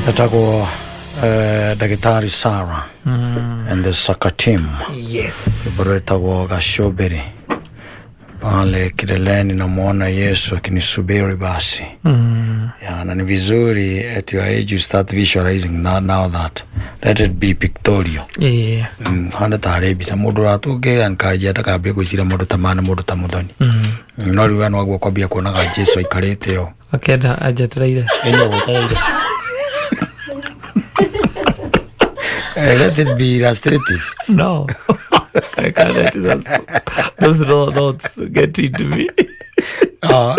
Etagwo ndagĩtarĩ Sarah and the Saka team. Yes. Rwĩmbo rwĩtagwo Gacũmbĩrĩ pale kileleni, namwona Yesu akinisubiri basi. Yeah, na ni vizuri at your age you start visualizing now that let it be pictorial. Ĩĩ. Hana tarĩ mbica mũndũ ũratũngĩ encourage atakambia gwĩciria mũndũ ta mana mũndũ ta mũthoni. No rĩu we noguo kwambia kuonaga Jesu aikarĩte o Akenda anjetereire. Ĩni agwetereire. Let it be illustrative. No. I can't let those thoughts get into me. Oh,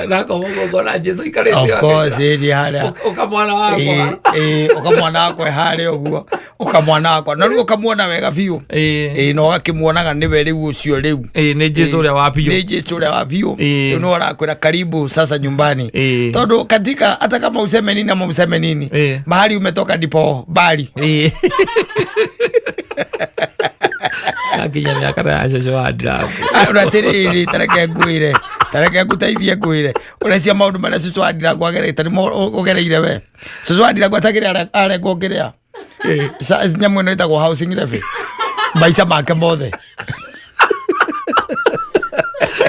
Nakoma ngona Jesu aikarĩte. Of course, ĩni harĩa. Ũka mwana wakwa. Ĩ, ũka mwana wakwa harĩa ũguo, ũka mwana wakwa na rĩu ũkamuona wega biũ. Ĩĩ. Ĩ, na ũgakĩmuonaga nĩwe rĩu ũcio rĩu. Ĩĩ, nĩ Jesu ũrĩa wa biũ. Nĩ Jesu ũrĩa wa biũ. Ĩĩ. Rĩu nĩwe ũrakwĩra karibu sasa nyumbani. Ĩĩ. Tondũ katika hata kama useme nini ama useme nini, Ĩĩ. mahali umetoka ndipo mbali. Ĩĩ. Akinya mĩaka ta ya cũcũ wa Ndirangu. Atĩrĩrĩ, tareke ngwĩre, tareke ngũteithie ngwĩre ũrecia maũndũ marĩa cũcũ wa Ndirangu agerete nĩmo ũgereire we. Cũcũ wa Ndirangu atagĩrĩ arengwo kĩrĩa nyamũ ĩno ĩtagwo housing levy maica make mothe.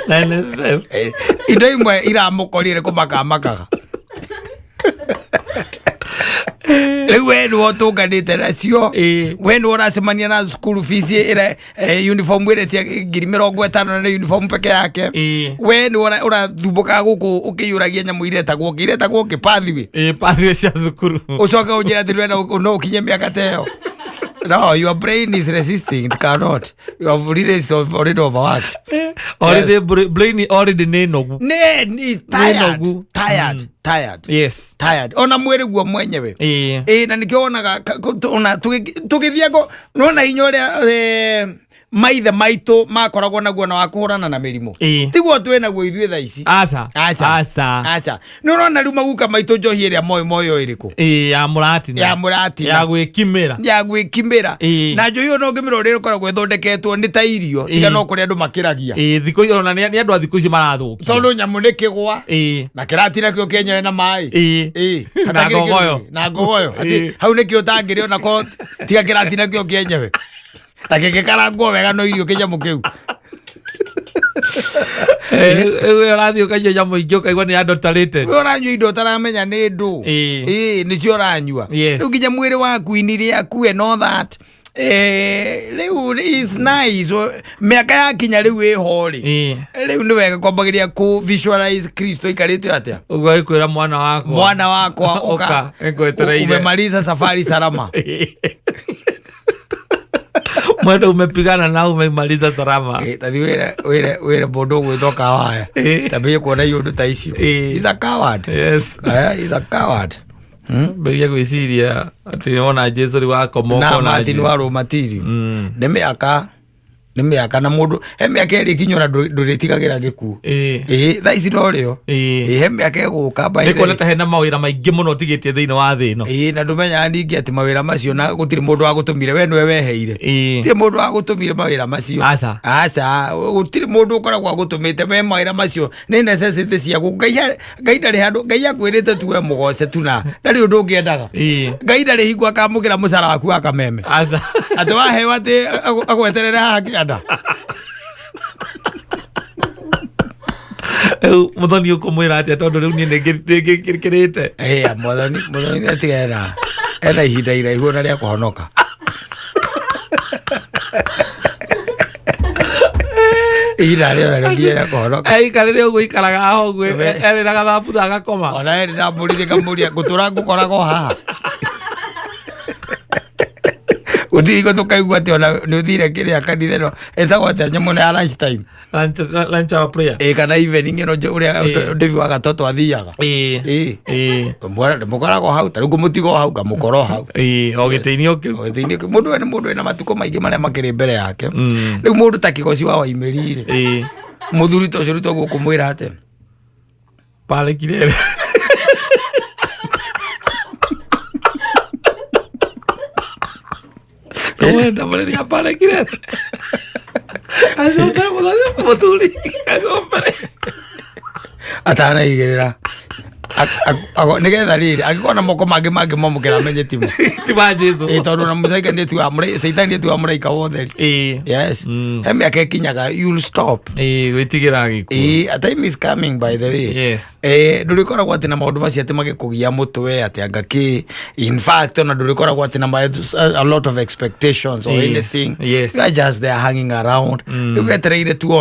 Na NSSF. Indo imwe iramũkorire kũmakamakaga rĩu we nĩwe ũtũnganĩte nacio. Ĩĩ. We nĩwe ũracemania na cukuru fees ĩrĩa uniform ĩrĩtie 50,000 na nĩ uniform peke yake. Ĩĩ. We nĩwe ũrathumbũkaga gũkũ ũkĩiyũragia nyamũ iretagwo kĩ, iretagwo kĩ, pathway. Ĩĩ, pathway cia thukuru. Ũcoke ũnjĩre atĩ ndũrenda no ũkinye mĩaka ta ĩyo. No, your brain is resisting, it cannot. You have really already overworked. Already brain already nĩ nogu. Nĩ tired. Nĩ nogu. Tired, tired. Yes. Tired ona mwĩrĩ guo mwenyewe. Ĩĩ. Ĩ, na nĩkĩo wonaga ona tũgĩthiĩ nona hinya ũrĩa maithe maitũ makoragwo naguo na wa kũhũrana na mĩrimũ, Ĩĩ. tiguo twĩ naguo ithuĩ thaa ici. Aca. Aca. Aca. Aca, nĩ ũrona rĩu maguka maitũ njohi ĩrĩa moĩ moyo ĩrĩkũ? Ĩĩ, ya mũratina. Ya mũratina. Ya gwĩkimĩra. Ya gwĩkimĩra. Ĩĩ. Na njohi ĩyo no ngĩmĩra ũrĩa ĩkoragwo ĩthondeketwo nĩ ta irio, tiga Ĩĩ. no kũrĩa andũ makĩragia. Ĩĩ, thikũ ici ona nĩ andũ a thikũ ici marathũkia. Tondũ nyamũ nĩ kĩgwa Ĩĩ. na kĩratina kĩo kĩenyewe na maĩ. Ĩĩ. Ĩĩ. Na Hatakĩrĩ kĩndũ ngogoyo. kĩngĩ. Na ngogoyo. Ati Ĩĩ. hau nĩkĩo ũtangĩrĩa ona korwo tiga kĩratina kĩo kĩenyewe na gĩgĩkarangwo wega no irio kĩnyamũ kĩu. Rĩu ũrathiĩ ũkanyua nyamũ ingĩ ũkaigua nĩ adulterated. We ũranyua indo ũtaramenya nĩ ndũ. Ĩĩ. Ĩĩ, nĩcio ũranyua. Yes. Rĩu nginya mwĩrĩ waku, ini rĩaku and all that, rĩu is nice. Mĩaka yakinya rĩu ĩho rĩ, Ĩĩ. rĩu nĩ wega kwambagĩria kũ visualize Kristo aikarĩte atĩa. Ũguo agĩkwĩra mwana wakwa. Mwana wakwa, ũka. Ũka, nĩngwetereire. Umemaliza safari salama. Mwendo umepigana na umeimaliza salama. Tathi wĩre mũndũ ũgwĩtwo Kawaya tambie kuona iũndũ ta icio. Ĩĩ. He's a coward. Yes. He's a coward. Mbĩrĩria gwĩciria atĩ wona Jesu rĩu wakoma Na ũkona Martin Jesu. wa Rũmatiri nĩ mĩaka, nĩ mĩaka na mũndũ he mĩaka ĩrĩ ikinya ona ndũrĩtigagĩra gĩkuũ. Ĩĩ. Ĩĩ, thaa ici norĩo. Ĩĩ. Ĩĩ, he mĩaka ĩgũka by Nĩ kuona the ta hena mawĩra maingĩ mũno ũtigĩtie thĩinĩ wa thĩ ĩno. Ĩĩ, na ndũmenyaga ningĩ atĩ mawĩra macio na gũtirĩ mũndũ wagũtũmire, we nĩwe weheire. Ĩĩ. Gũtirĩ mũndũ wagũtũmire mawĩra macio. Aca. Aca, gũtirĩ mũndũ ũkoragwo agũtũmĩte we mawĩra macio nĩ necessity ciaku. Ngai ndarĩ handũ Ngai akwĩrĩte tu we mũgoce tu na ndarĩ ũndũ ũngĩ endaga. Ĩĩ. Ngai ndarĩ hingo akamũkĩra mũcara waku wa kameme. Aca. Atĩ waheo atĩ agweterere haha kĩanda. Rĩu mũthoni ũkũmwĩra atĩa tondũ rĩu niĩ nĩngĩkĩrĩte. Ĩĩ, mwathani nĩ atiga ena ihinda iraihu ona rĩa kũhonoka. Ihinda rĩona rĩnginya rĩa kũhonoka. Aikarĩre ũguo ikaraga haha ũguo erĩraga thambutha agakoma. Ona ĩ ndamũrithie ngamũria ngũtũra ngũkoraga o haha. Gũtirĩ hingo tũkaigua atĩ ona nĩ ũthire kĩrĩa kanitha ĩno ĩtagwo atĩa nyamũ ĩno ya lunch time. Lunch hour prayer. Ĩ, kana evening ĩno ũrĩa Ĩĩ. David wa Gatoto athiaga. Ĩĩ. Ĩ. Ĩĩ. Ndĩmũkoraga o hau, ta rĩu ngũmũtiga o hau ngamũkora o hau. Ĩĩ, o gĩtĩ-inĩ o kĩu. O gĩtĩ-inĩ kĩu. Mũndũ we nĩ mũndũ wĩna matukũ maingĩ marĩa makĩrĩ mbere yake. Rĩu mũndũ ta Kĩgoci wa Waimĩri rĩ, Ĩĩ. mũthuri ta ũcio rĩu toguo ũkũmwĩra atĩa? Pale Kilele. Wenda mũrĩria pale Kilele. Acombere mũthuri, mũthuri acombere. Atanaigĩrĩra. Nĩgetha rĩrĩ angĩkorwo na moko mangĩ mangĩmwamũkĩra amenye timo. Ti ma Jesu. Ĩ, tondũ na mũcaika nĩ tiwa caitani nĩ tiwa mũraika wa ũtheri. Yes. He mĩaka ĩkinyaga you'll stop. Ĩĩ, gwĩtigĩra gĩkuũ. Ĩ, a time is coming, by the way. Eh, ndũrĩkoragwo atĩ na maũndũ macio atĩ magĩkũgia mũtwe atĩ anga kĩ. In fact, ona ndũrĩkoragwo atĩ na a lot of expectations or anything. You are just there hanging around. Rĩu wetereire tu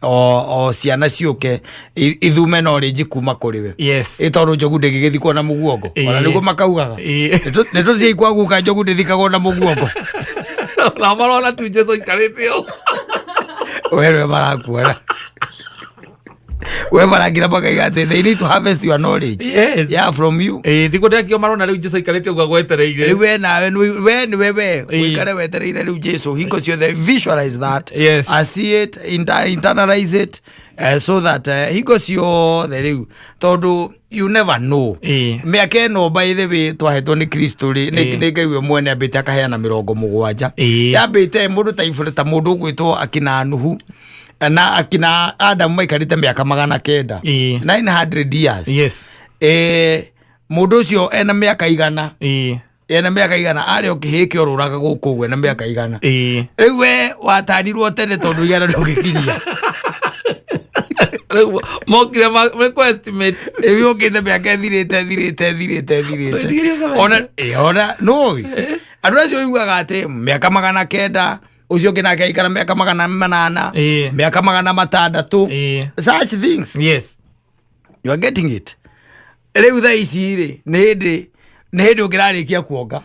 o ciana ciũke ithume no rĩnji kuma kũrĩ we. Ĩ, tondũ njogu ndĩngĩgĩthikwo na mũguongo. Ona nĩguo makaugaga. Nĩ tũthiĩ kwa guka, njogu ndĩthikagwo na mũguongo. Nao marona tu Jesu aikarĩte ũũ. We nĩwe marakuona, we marangira makaiga atĩ they need to harvest your knowledge. Yeah, from you. Ĩĩ, ndiguo ndĩrakio marona rĩu Jesu aikarĩte ũguo agwetereire. Rĩu we nawe we nĩwe we ũikare wetereire rĩu Jesu hingo ciothe. Visualize that. I see it, internalize it, so that hingo ciothe rĩu, tondũ you never know. Mĩaka ĩno, by the way, twahetwo nĩ Kristo rĩ, nĩ Ngai we mwene ambĩte akaheana 70. Yambĩte mũndũ ta ibũrĩ ta mũndũ ũgwĩtwo akina Nuhu na akina Adamu maikarĩte mĩaka 900. 900 years. Mũndũ ũcio ena mĩaka 100. Ena mĩaka 100 arĩ o kĩhĩ kĩorũraga gũkũ ũguo ena mĩaka 100. Rĩu we watarirwo tene tondũ 100 ndũngĩkinyia. Rĩu mokire mekũ estimate. Rĩu yũkĩte mĩaka ĩthirĩte ĩthirĩte ĩthirĩte ĩthirĩte. Ĩthirĩte 70. Ona ona nũĩ andũ acio ũiguaga atĩ mĩaka 900, ũcio ũngĩ nake aikara mĩaka 800, mĩaka 600, such things. You are getting it. Rĩu thaa ici rĩ, nĩ hĩndĩ ũngĩrarĩkia kuonga.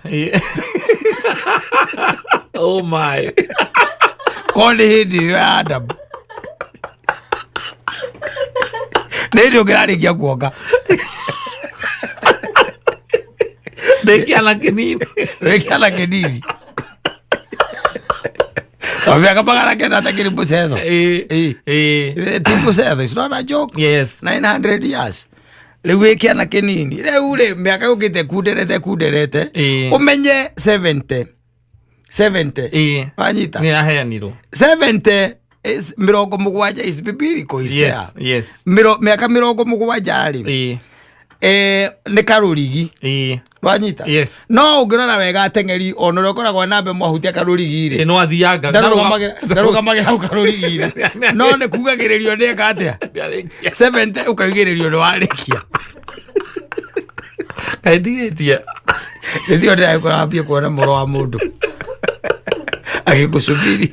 Oh my. Korwo nĩ hĩndĩ ĩyo ya Adamu, nĩ hĩndĩ ũngĩrarĩkia kuonga. Ndĩkĩana kĩnini. Wĩkĩana kĩnini tondũ mĩaka 900 atakĩrĩ mũcetho. Ti mũcetho, it's not a joke. 900 years, rĩu wĩ kĩana kĩnini. Rĩu rĩ, mĩaka yũkĩte kunderete kunderete. Ũmenye 70 70. Wanyita? Nĩ yaheanirwo. 70 is 70 is biblical, is there. Mĩaka 70 rĩ, nĩ karũrigi. Wanyita? Yes. No ũngĩrora wega, ateng'eri ona ũrĩa ũkoragwo na mbe mwahutia karũrigi rĩ, Ĩ, no athianga. Ndarũgamagĩra hau karũrigi-inĩ, no nĩ kugagĩrĩrio nĩ eka atĩa. 70 ũkaugĩrĩrio nĩ warĩkia. Kaĩ ndigĩtie. Nĩtio ndĩragĩkora wambie kuona mũro wa mũndũ agĩkũcubiri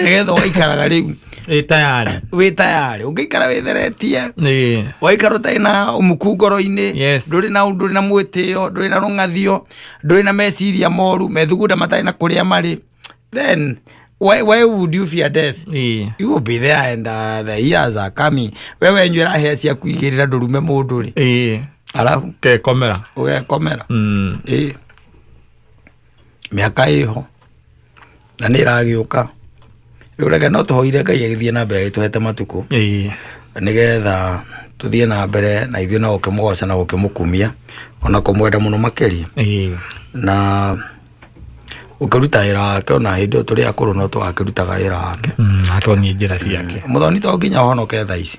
nĩgetha ũgaikaraga rĩu Ĩ, tayari. Wĩ tayarĩ ũngĩikara wĩtheretie. Waikara ũtarĩ na ũmuku ngoro-inĩ, ndũrĩ na mwĩtĩo, ndũrĩ na rũng'athio, ndũrĩ na meciria moru, methugunda matarĩ na kũrĩa marĩ, then why would you fear death? You will be there and the years are coming. Wewe nywĩra hĩa ciaku igĩrĩra ndũrume mũndũ rĩ, arabu Kekomera. Ũgekomera. Ĩ, mĩaka ĩho na nĩ ĩragĩũka. Rĩu reke no tũhoire Ngai agĩthiĩ na mbere agĩtũhete matukũ, nĩgetha tũthiĩ na mbere na ithuĩ na gũkĩmũgoca na gũkĩmũkumia ona kũmwenda mũno makĩria, na ũkĩruta wĩra wake ona hĩndĩ ĩyo tũrĩ akũrũ no tũgakĩrutaga wĩra wake. Atuonie njĩra ciake. Mũthoni, to nginya ũhonoke thaa ici.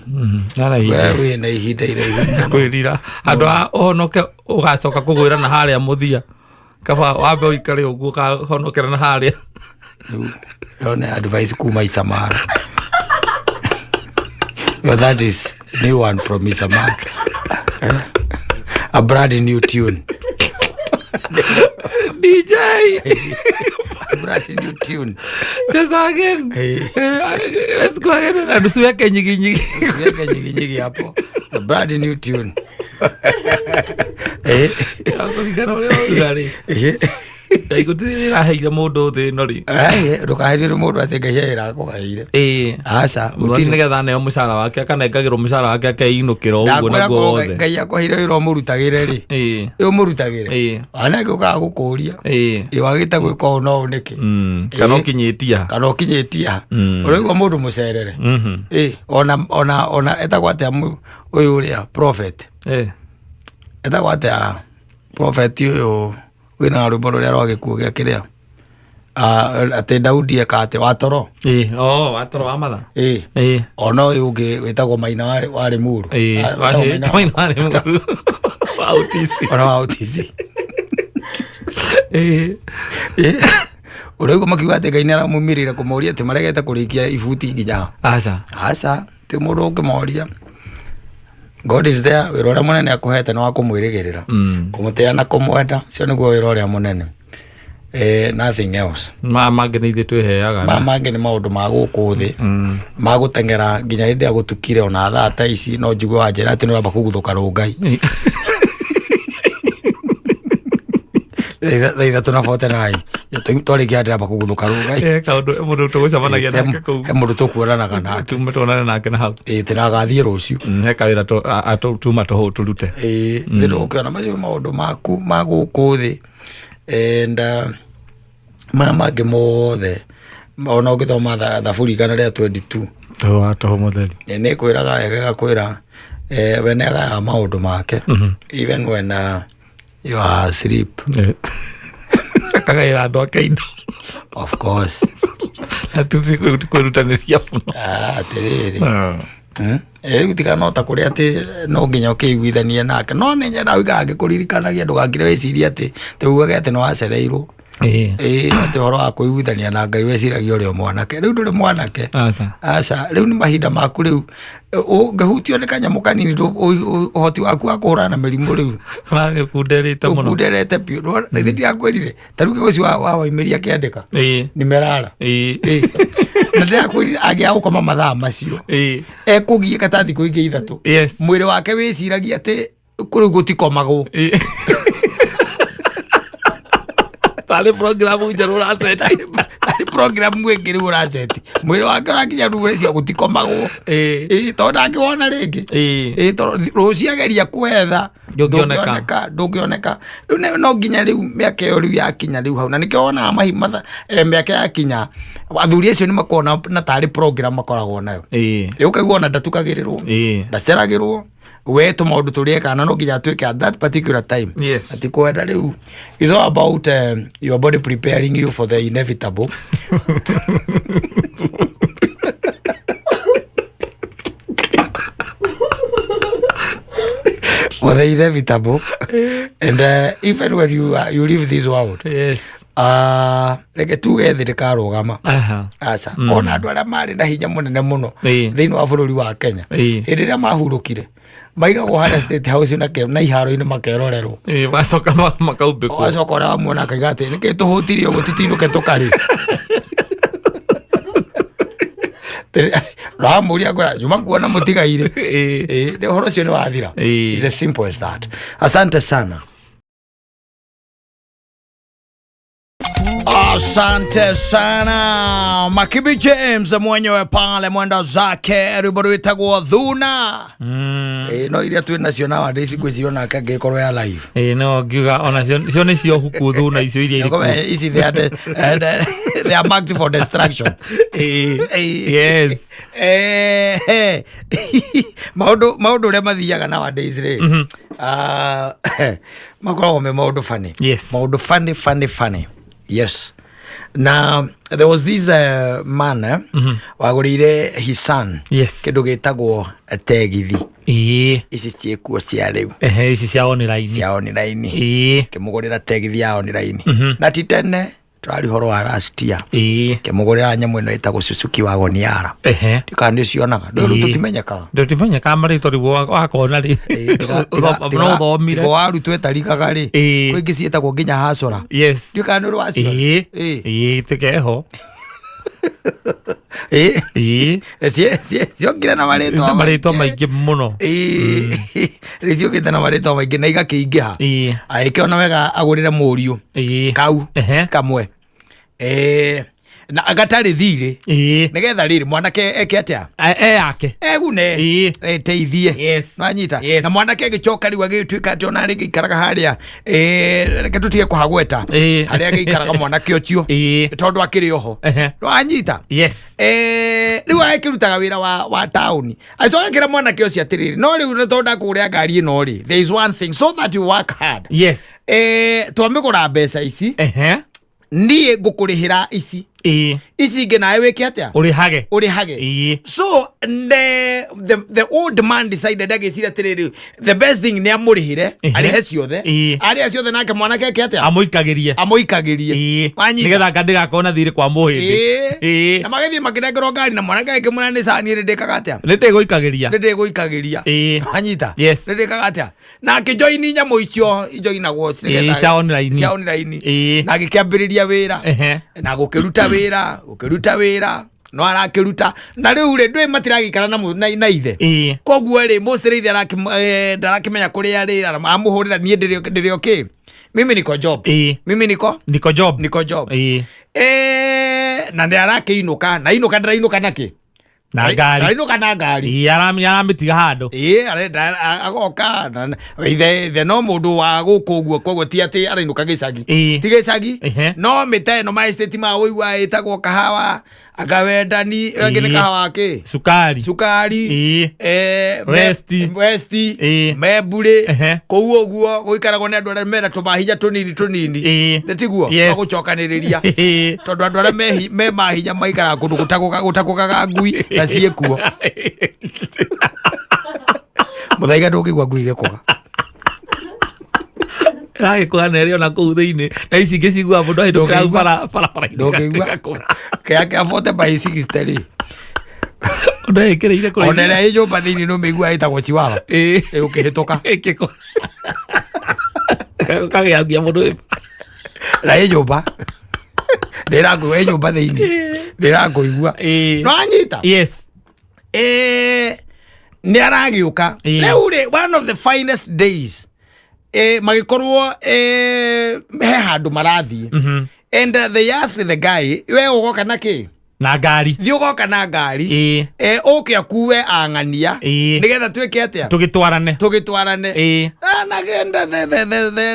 Nara. We wĩ na ihinda iraihu mũno. Kwĩrira andũ a ũhonoke ũgacoka kũgwĩra na harĩa mũthia, kaba wambe ũikare ũguo ũkahonokera na harĩa. Rĩu ĩyo nĩ advice kuma Isamara. Well, that is new one from Isamara. Eh? A brand new tune. DJ. A brand new tune. Just again. Hey. Let's go again na nusu yake nyingi nyingi. Weke nyingi nyingi hapo. A brand new tune. Eh. Kũringana ũrĩa wauga rĩ, Ngai gũtirĩ wĩra aheire mũndũ thĩ ĩno rĩ. Ndũkaherie nĩ mũndũ atĩ Ngai wĩra akũgaĩire. Aca, Mũthoni, gũtirĩ. nĩgetha aneo mũcara wake, akanengagĩrwo mũcara wake, akeinũkĩra o ũguo Ndakwĩra, naguo korwo wothe. Ngai akũheire wĩra ũmũrutagĩre rĩ, ũmũrutagĩre. Ona ũkaga gũkũria. Ĩ, wagĩte gwĩka ũũ no ũũ nĩkĩ? Kana ũkinyĩtia. Kana ũkinyĩtie ha? Ũraigua mũndũ mũcerere. Ĩ, ona etagwo atĩa ũyũ ũrĩa prophet? Etagwo atĩa prophet ũyũ wĩna rwĩmbo rũrĩa rwa gĩkuũ gĩa kĩrĩa? Ah, atĩ Daudi eka atĩ watoro. Ĩĩ, oh, watoro wa matha. Ĩĩ. Ĩĩ. Ona ũyũ ũngĩ wĩtagwo Maina warĩ mũru. Ĩĩ, Ah, wĩtagwo Maina- Maina warĩ mũru. Wa OTC. Ona wa OTC. Ĩĩ. Ĩĩ. Ũraigua makiuga atĩ Ngai nĩaramumĩrĩire kũmoria atĩ maregete kũrĩkia ibuti nginya ha. Aca. Aca, ti mũndũ ũngĩmoria. God is there, wĩra ũrĩa mũnene akũhete nĩ wa kũmwĩrĩgĩrĩra. Kũmũtĩa na kũmwenda, ũcio nĩguo wĩra ũrĩa mũnene. Nothing else. Ma mangĩ nĩ ithuĩ twĩheaga. Ma mangĩ nĩ maũndũ ma gũkũ thĩ ma gũteng'era nginya hĩndĩ ĩrĩa gũtukire ona thaa ta ici no njigue wanjĩra atĩ nĩ ũramba kũguthũka rũngai. Thaa 3 na 49 twarĩkia ndĩramba kũguthũka rũngai. Kaũndũ mũndũ tũgũcemanagia nake kũu. He mũndũ tũkuonanaga nake. Tume tuonane nake na hau. Ĩĩ tũragathiĩ rũciũ. He kawĩra tuma tũrute. Ĩĩ thĩ ũkĩona macio maũndũ maku ma gũkũ thĩ and maya mangĩ mothe ona ũngĩthoma thaburi 122 Tũhũ wa tũhũ mũtheri. Nĩ kwĩraga wega ĩgakwĩra we nĩ agayaga maũndũ make even when you are asleep. Akagaĩra andũ ake indo. Of course. Na kwĩrutanĩria mũno. Ah, atĩrĩrĩ. Rĩu tiga no ta kũrĩa atĩ no nginya ũkĩiguithanie nake no nĩ nyenda ũikara ngĩkũririkanagia ndũgakire wĩcirie atĩ tũugage atĩ nĩ wacereirwo. Ĩĩ, atĩ ũhoro wa kũiguithania na Ngai weciragia ũrĩ o mwanake. Rĩu ndũrĩ mwanake. Aca. Aca, rĩu nĩ mahinda maku rĩu ũngĩhutio nĩ kanyamũ kanini ũhoti waku wa kũhũrana na mĩrimũ rĩu Ũrathiĩ ũkunderĩte mũno. Ũkunderete biũ. Nĩ ndirakwĩrire ta rĩu ũcio wa waimĩria akĩandĩka nimerara. Ĩĩ. Na ndĩrakwĩrire angĩaga gũkoma mathaa macio ekũgiĩka ta thikũ ingĩ 3. Mwĩrĩ wake wĩciragia atĩ kũrĩu gũtikomagwo. Tarĩ program njerũ ũraceti. Tarĩ program ĩngĩ rĩu ũraceti. Mwĩrĩ wake ũrakinya rĩu ũreciria gũtikomagwo. Ĩĩ, tondũ ndangĩwona rĩngĩ. Ĩĩ, tondũ rũciũ ageria kwetha Ndũngĩoneka. Ndũngĩoneka. Rĩu no nginya rĩu mĩaka ĩyo rĩu yakinya rĩu hau na nĩkĩo wonaga mĩaka yakinya athuri acio nĩ makoragwo na tarĩ program makoragwo nayo. Ĩĩ, ũkaigua ona ndatukagĩrĩrwo. Ndaceragĩrwo. We tũmaũndũ tũrĩa ekaga na no nginya atuĩke at that particular time. Ati kwenda rĩu it's all about your body preparing you for the inevitable. For the inevitable. And even when you leave this world, reke tuge thĩ ndĩkarũgama. Aca. Ona andũ arĩa marĩ na hinya mũnene mũno thĩinĩ wa bũrũri wa Kenya hĩndĩ ĩrĩa mahurũkire maigagwo harĩa State House na iharo-inĩ makerorerwo. Wacoka makaumbĩkwo. Wacoka ũrĩa wamuona akaiga atĩ nĩkĩ tũhũtirie ũguo tũtinũke tũkarĩ. Ramũria ngora nyuma kuona mũtigaire. Nĩ ũhoro ũcio nĩ wathira. It's as simple as that. Asante sana. Asante sana Makibi James mwenyewe pale mwenda zake rwimbo rwitagwo Thuna. No iria twĩ nacio nowadays ngwĩciria onake angĩkorwo ya live. No ngiuga ona cio nĩ cio huku Thuna icio iria irĩ kuo. Ici they are marked for destruction. Yes. Maũndũ ũrĩa mathiaga nowadays rĩ. Makoragwo me maũndũ funny. Maũndũ funny, funny, funny. Yes. Na there was this man wagũrĩire his son kĩndũ gĩtagwo tegithi. Ici ciĩkuo cia rĩu. Ici cia online. Cia online. Kĩmũgũrĩra tegithi ya online. Na ti tene tũrari ũhoro wa last year. Kĩmũgũrĩra nyamũ ĩno ĩtagwo Suzuki Wagon Yara. Kana nĩ ũcionaga? Rĩu tũtimenyekaga. Tũtimenyekaga marĩtwa rĩu wakona rĩ. No ũthomire. Tiga warutwo ĩtarikaga rĩ. Kwĩ ingĩ ciĩtagwo nginya hacora. Ndiũĩ kana nĩ ũrĩ waciona. Tũkeho. Ciokire na marĩtwa Na marĩtwa maingĩ mũno. Rĩ ciokĩte na marĩtwa maingĩ na igakĩingĩha. Agĩkĩona wega agũrĩre mũriũ. Kau. Kamwe. Na gatarĩ thirĩ. Nĩgetha rĩrĩ mwanake eke atĩa? E yake. Egune. Eteithie. Nĩwanyita? Na mwanake agĩcoka rĩu agĩtuĩka atĩ ona rĩngĩ aikaraga harĩa, reke tũtige kũhagweta. Harĩa agĩikaraga mwanake ũcio. Tondũ akĩrĩ oho. Nĩwanyita? Rĩu agĩkĩrutaga wĩra wa taũni. Agĩcoka akĩra mwanake ũcio atĩrĩrĩ, no rĩu nĩ tondũ ndakũgũrĩra ngari ĩno rĩ, there is one thing so that you work hard. Twamĩgũra mbeca ici. Niĩ ngũkũrĩhĩra ici. Ici ingĩ nawe wĩke atĩa? Ũrĩhage. Ũrĩhage. So the old man decided, agĩciria atĩrĩrĩ, the best thing nĩ amũrĩhĩre, arĩhe ciothe. Arĩha ciothe, nake mwanake eke atĩa? Amũikagĩrie. Amũikagĩrie. Wanyita? Nĩgetha nga ndĩgakorwo na thirĩ kwa mũhĩndĩ. Na magĩthiĩ makĩnengerwo ngari, na mwanake akĩmwĩra, nĩ sawa, niĩ nĩ ndĩkaga atĩa? Nĩ ndĩgũikagĩria. Nĩ ndĩgũikagĩria. Wanyita? Yes. Nĩ ndĩkaga atĩa? Na akĩjoini nyamũ icio ijoinagwo Ĩĩ, cia online. Cia online. Na agĩkĩambĩrĩria wĩra. Na gũkĩruta wĩra, gũkĩruta wĩra, no arakĩruta, na rĩu rĩ, ndũĩ matiragĩikara na ithe. Koguo rĩ, mostly ithe ndarakĩmenya kũrĩa arĩ. Amũhũrĩra, niĩ ndĩrĩ okay, mimi niko job. Mimi niko Niko job. Niko job. Na nĩ arakĩinũka, na inũka ndĩrainũka nakĩ? Na ngari. Arainũka na ngari. Ĩĩ, aramĩtiga handũ. Ĩĩ, arenda agoka ithe no mũndũ wa gũkũ ũguo, koguo ti atĩ arainũka gĩcagi. Ti gĩcagi. No mĩta ĩno, ma estate ma ũigua ĩtagwo kahawa akawendani, ĩyo ĩngĩ nĩ kahawa kĩ? Cukari. Cukari. Westi. Westi. Memburĩ. Kũu ũguo gũikaragwo nĩ andũ arĩa mena tũmahinya tũnini tũnini. Nĩ tiguo? Yes. Magũcokanĩrĩria, tondũ andũ arĩa me mahinya maikaraga kũndũ gũtakũgaga ngui na ciĩkuo. Mũthaiga, ndũngĩigua ngui ĩgĩkũga. Ĩragĩkũga na ĩrĩ ona kũu thĩinĩ, na ici ingĩ ciguaga mũndũ ahĩtũkĩra hau Ndũngĩigua. barabara-inĩ. Ndũngĩigua. Ĩgakũga. Kĩa kĩa 40 by 60 rĩ, Ũndũ ĩkĩrĩire kũraihu. Ona ĩrĩa ĩ nyũmba thĩinĩ nĩ ũmĩigua, ĩtagwo chiwawa, ĩgũkĩhĩtũka. Ĩkĩkũga kagĩangia mũndũ Na ĩ nyũmba ndĩrakũigua, ĩ nyũmba thĩinĩ ndĩrakũigua. No anyita. Yes. Nĩ aragĩũka. Rĩu rĩ, one of the finest days, magĩkorwo he handũ marathiĩ, and they asked the guy, we ũgoka na kĩ? Na ngari. Thiĩ ũgoka na ngari. Ũke akue ang'ania, nĩgetha twĩke atĩa? Tũgĩtwarane. Tũgĩtwarane. Ah, na genda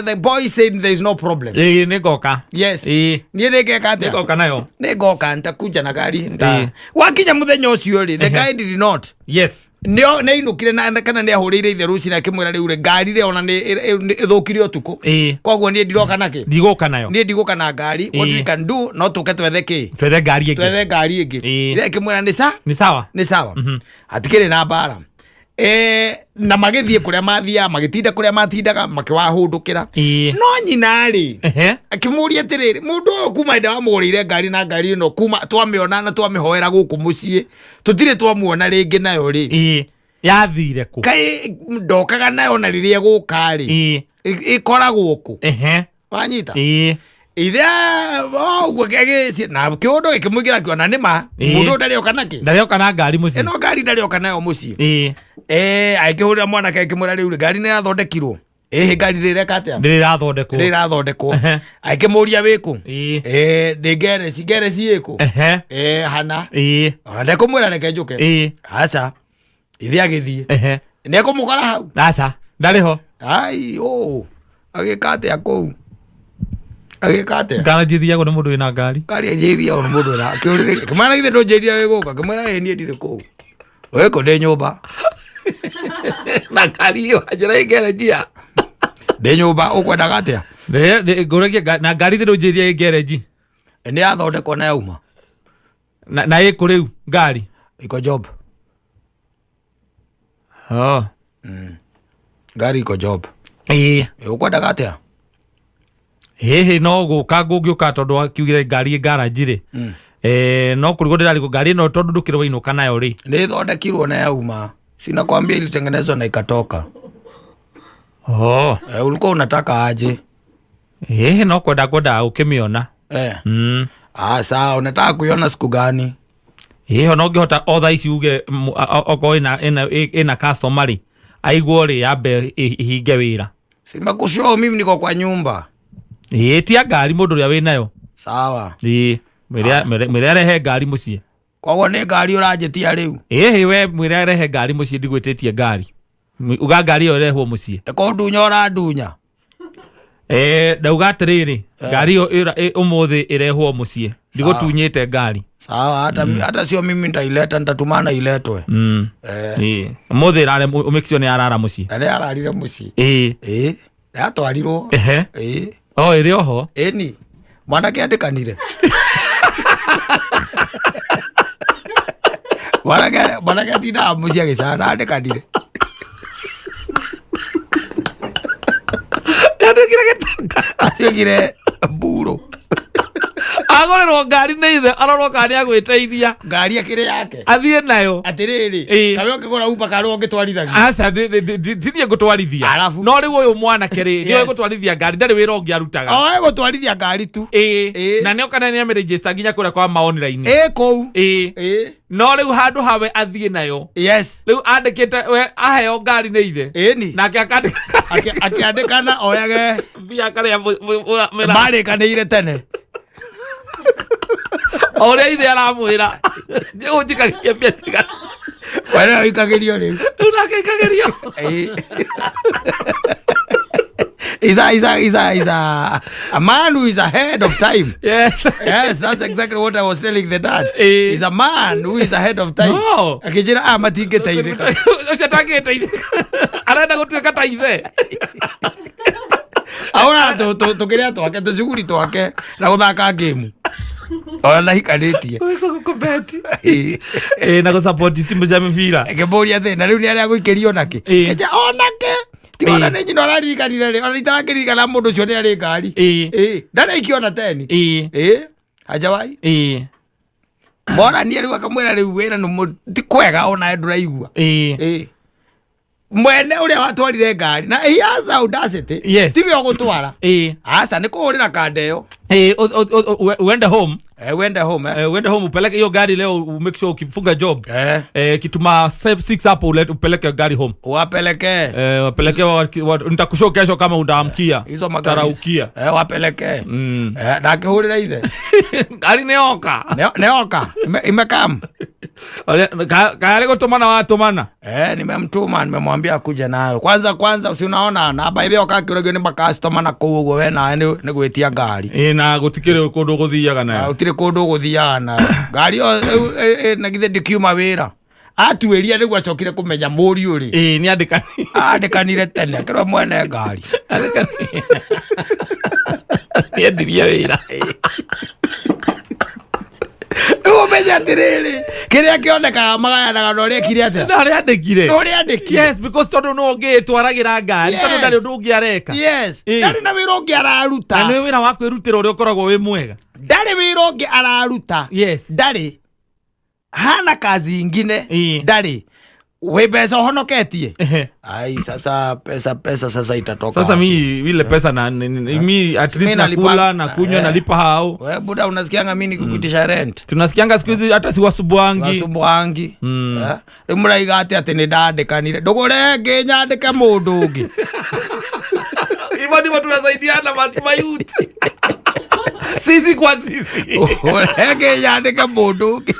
the boy said there is no problem. Ĩĩ, nĩ ngoka. Yes. Niĩ nĩngeka atĩa? Nĩ ngoka nayo. Nĩ ngoka, nitakuja na ngari nda. Wakinya mũthenya ũcio rĩ, the guy did not nĩ nĩainũkire na kana nĩ ahũrĩire ithe rũcinĩ, akĩmwĩra, rĩu rĩ, ngari rĩ, ona nĩ ĩthũkire ũtukũ. Koguo niĩ ndiroka nakĩ? Ndigũka nayo. Niĩ ndigũka na ngari. What we can do, no tũke twethe kĩ? Twethe ngari ĩngĩ. Twethe ngari ĩngĩ. Ithe akĩmwĩra nĩ sa Nĩ sawa. Nĩ sawa, hatikĩrĩ na mbara. Na magĩthiĩ kũrĩa mathiaga, magĩtinda kũrĩa matindaga, makĩwahũndũkĩra. No nyina rĩ, akĩmũria atĩrĩrĩ, mũndũ ũyũ kuma hĩndĩ wamũgũrĩire ngari, na ngari ĩno kuma twamĩona na twamĩhoera gũkũ mũciĩ, tũtirĩ twamuona rĩngĩ nayo rĩ. Yathire kũ? Kaĩ ndokaga nayo? Na rĩrĩa ĩgũka rĩ, ĩkoragwo kũ? Wanyita? Ithe ũguo agĩci na kĩũndũ gĩkĩmũingĩra, akĩona nĩ ma mũndũ ũyũ ndarĩoka nakĩ? Ndarĩoka na ngari mũciĩ. Ĩno ngari ndarĩoka nayo mũciĩ. Agĩkĩhũrĩra mwanake, akĩmwĩra, rĩu rĩ, ngari nĩ yathondekirwo? Ĩhĩ, ngari rĩreka atĩa? Ndĩrĩ ĩrathondekwo. Ndĩrĩ ĩrathondekwo. Agĩkĩmũria, wĩkũ? Ndĩ ngereci. Ngereci ĩkũ? Hana. Ona ndekũmwĩra, reke njũke. Aca, ithe agĩthiĩ. Nĩ ekũmũkora hau. Aca, ndarĩ ho. Ai, ũ agĩka atĩa kũu? Agĩka atĩa? Ngari ithiagwo nĩ mũndũ wĩna ngari. Ngari ĩnjĩithia ona mũndũ wĩna akĩũrĩrĩria, kĩmwĩra, githĩ ndũnjĩrire wĩgũka? Kĩmwĩra, ĩ niĩ ndirĩ kũu, wĩkũ? Ndĩ nyũmba. Na ngari ĩyo njĩra ĩ ngerenji. Ndĩ nyũmba, ũkwendaga atĩa? Ngũragia na ngari thĩ ndũnjĩrire ĩ ngerenji. Nĩ yathondekwo na yauma. Na ĩkũ rĩu ngari? Iko job. Oh. Ngari iko job. Ũkwendaga atĩa? Hihi no gũka ngũngĩũka, tondũ akiugire ngari ĩ ngaranji rĩ. No kũrigwo ndĩrarigwo ngari ĩno, tondũ ndũkĩrĩ wainũka nayo rĩ. Nĩ ĩthondekirwo na yauma, sinakwambia ilitengenezwa na ikatoka. Oh. Ulikuwa unataka aje? Hihi no kwenda kwendaga gũkĩmĩona. Ah, sawa, unataka kuiona siku gani? Hihi ona ũngĩhota o thaa ici uge okorwo ĩna customer rĩ, aiguo rĩ, yambe ihinge wĩra. Simekushow mimi niko kwa nyumba. Ĩĩ, tia ngari mũndũ ũrĩa wĩnayo. Sawa. Ĩĩ, mwĩre arehe ngari mũciĩ. Koguo nĩ ngari ũranjĩtia rĩu? Ĩhĩ, we mwĩre arehe ngari mũciĩ, ndigwĩtĩtie ngari. Uga ngari ĩyo ĩrehwo mũciĩ. Nĩ kũndunya ũrandunya? Ndauga atĩrĩrĩ, ngari ĩyo ũmũthĩ ĩrehwo mũciĩ, ndigũtunyĩte ngari. Sawa, hata sio mimi nitaileta, nitatumana iletwe. Ĩĩ. Ũmũthĩ ĩrare, make sure nĩ yarara mũciĩ. Na nĩ ararire mũciĩ. Ĩĩ. Ĩĩ, yatwarirwo. Ehe. Ĩĩ. O ĩrĩ oho? Ĩni. Mwanake andĩkanire. Mwanake atindaga mũciĩ agĩcana andĩkanire. Yandĩkire gĩtonga. Atuĩkire mburo. Agũrĩrwo ngari nĩ ithe arorwo kana nĩ agwĩteithia. Ngari ĩkĩrĩ yake. Athiĩ nayo. Atĩrĩrĩ, Ĩĩ. kawe ũngĩgũra Uber karĩ ũngĩtwarithagia. Aca ndithiĩ ngũtwarithia. Arabu. No rĩu ũyũ mwanake rĩ, nĩoĩ Yes. gũtwarithia ngari ndarĩ wĩra ũngĩ arutaga. Oe gũtwarithia ngari tu. Ĩĩ. Ĩĩ. Na nĩoka na nĩamĩregister nginya kũrĩa kwa ma online. Ĩ kũu. Ĩĩ. Ĩ. No rĩu handũ hawe athiĩ nayo. Yes. Rĩu andĩkĩte we aheo ngari nĩ ithe. Ĩni. Nake akandĩka Akĩandĩkana oyage mbia karĩa mĩra. marĩkanĩire tene. O ũrĩa ithe aramwĩra. Ũnjikagia mbia cigana. We nĩwe ũikagĩrio rĩu. Rĩu nake aikagĩrio. Ĩ. Is a man who is ahead of time. Yes. Yes, that's exactly what I was telling the dad. Eh. He's a man who is ahead of time. No. Akĩnjĩra ah matingĩteithĩka. Ũcio ndangĩteithĩka. Arenda gũtuĩka ta ithe. Ahũraga tũkĩrĩa twake tũcuguri twake na gũthaka game. Ona ndahikanĩtie. Kũbeti. Eh, na gũsupport timu cia mĩbira. Ngĩmũria atĩ na rĩu nĩ arĩa gũikĩrio onakĩ. Eh. Kĩnjĩra onake. Tiga ona Eh. nĩ nyina ũraririkanire rĩ ona itarakĩririkana mũndũ ũcio nĩ arĩ ngari. Ĩĩ. Ĩĩ. Ndanaikio ona teni. Ĩĩ. Ĩĩ. Hajawai. Ĩĩ. Moranie rĩu akamwĩra rĩu wĩra nĩ ti kwega ona ndũraigua. Ĩĩ. Ĩĩ. Mwene ũrĩa watwarire ngari na he has audacity. Yes. Tiwe ũgũtwara. Ĩĩ. Aca nĩ kũhũrĩra kanda ĩyo. Ĩĩ, uende home. Eh, uende home eh. Eh, uende home upeleke hiyo gari leo make sure ukifunga job. Eh. Eh, kituma save 6 hapo upeleke gari home. Wapeleke. Eh, wapeleke nitakushow kesho kama utaamkia. Hizo magari. Taraukia. Eh, wapeleke. Eh, na akĩhũrĩra ithe. Ngari nĩ yoka. Nĩoka. Imekam. Kayarĩ gũtũmana watũmana. Eh, nimemtuma nimemwambia akuje nayo. Kwanza si unaona na by the way akĩũragio nĩ makastoma na kũu ũguo we nawe nĩ gwĩtia ngari. Ĩĩ na gũtikĩrĩ kũndũ ũgũthiaga Ah, nayo. Gũtirĩ kũndũ ũgũthiaga nayo. Ngari ĩyo na githĩ ndĩkiuma wĩra. Atuĩria nĩguo acokire kũmenya mũriũ rĩ. Ĩĩ nĩ andĩkani. Andĩkanire tene akĩrwo mwene ngari. Nĩ endirie wĩra. Rĩu ũmenye atĩrĩrĩ kĩrĩa kĩonekaga magayanaga na ũrĩa ekire atĩa. Na ũrĩa andĩkire. Na ũrĩa andĩkire. Yes, because tondũ no ũngĩtwaragĩra ngari Yes. tondũ ndarĩ ũndũ ũngĩ areka. Yes. Ĩĩ. Ndarĩ na wĩra ũngĩ araruta. Na nĩ wĩra wa kwĩrutĩra ũrĩa ũkoragwo wĩ mwega. Ndarĩ wĩra ũngĩ araruta. Yes. Ndarĩ. Hana kazi ingine. Ĩĩ. Ndarĩ. Wĩ mbeca ũhonoketie. Ehe. Ai sasa pesa sasa itatoka. Sasa wapi? mi ile pesa na mi at least Mi nalipa- nakula na kunywa eh. nalipa hao. We buda unasikianga mimi nikikuitisha rent. Tunasikianga siku hizi hata siwasumbuangi. Wasumbuangi. Eh, Rĩu mũraiga atĩ atĩ nĩ ndandĩkanire. Ndũgũre ĩngĩ nyandĩke mũndũ ũngĩ. Hivyo ndivyo tunasaidiana mayouth. Sisi kwa sisi. Ndũgũre ĩngĩ nyandĩke mũndũ ũngĩ.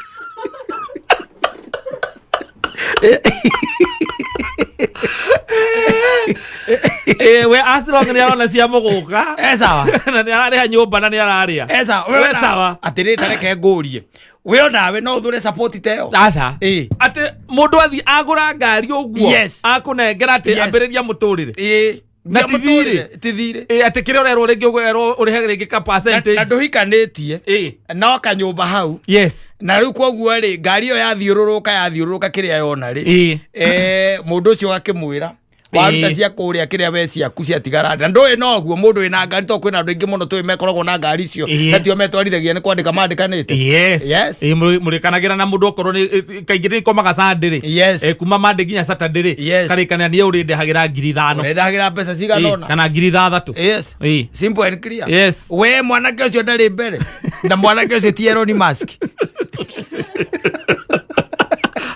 Eh, we as long nĩ arona cia mũgũka. Eh sawa. Na nĩ ararĩha nyũmba na nĩ ararĩa. Eh sawa. We sawa. Atĩrĩ ta reke ngũrie. We onawe no ũthũre support ta ĩyo. Aca. Ĩĩ. Atĩ mũndũ athiĩ agũra ngari ũguo. Yes. Akũnengera atĩ Yes. ambĩrĩria mũtũrĩre. Ĩĩ. Na ti thirĩ. Ti thirĩ. Ĩ atĩ kĩrĩa ũrerwo rĩngĩ ũgerwo ũrĩhe rĩngĩ ka Na percentage. ndũhikanĩtie. Ĩ. No kanyũmba hau. Yes. Na rĩu koguo rĩ ngari ĩyo yathiũrũrũka kĩrĩa yona rĩ. Ĩ. Eh, mũndũ ũcio agakĩmwĩra waruta Ĩĩ. cia kũrĩa kĩrĩa we ciaku ciatigara na ndũĩ noguo mũndũ wĩna ngari to kwĩna andũ aingĩ mũno tũĩ mekoragwo na ngari icio Ĩĩ. na tio metwarithagia nĩ kwandĩka mandĩkanĩte. Yes. Yes. Ĩ, mũrĩkanagĩra na mũndũ okorwo nĩ kaingĩ nĩ ikomaga Sunday rĩ. Yes. Eh, kuma Monday nginya Saturday rĩ. Yes. Karĩkanĩra niĩ ũrĩndehagĩra 5,000. Ũrendahagĩra mbeca cigana Ĩ, ũna. kana 6,000. Yes. Ĩ. Simple and clear. Yes. We mwanake ũcio ndarĩ mbere na mwanake ũcio ti Elon Musk.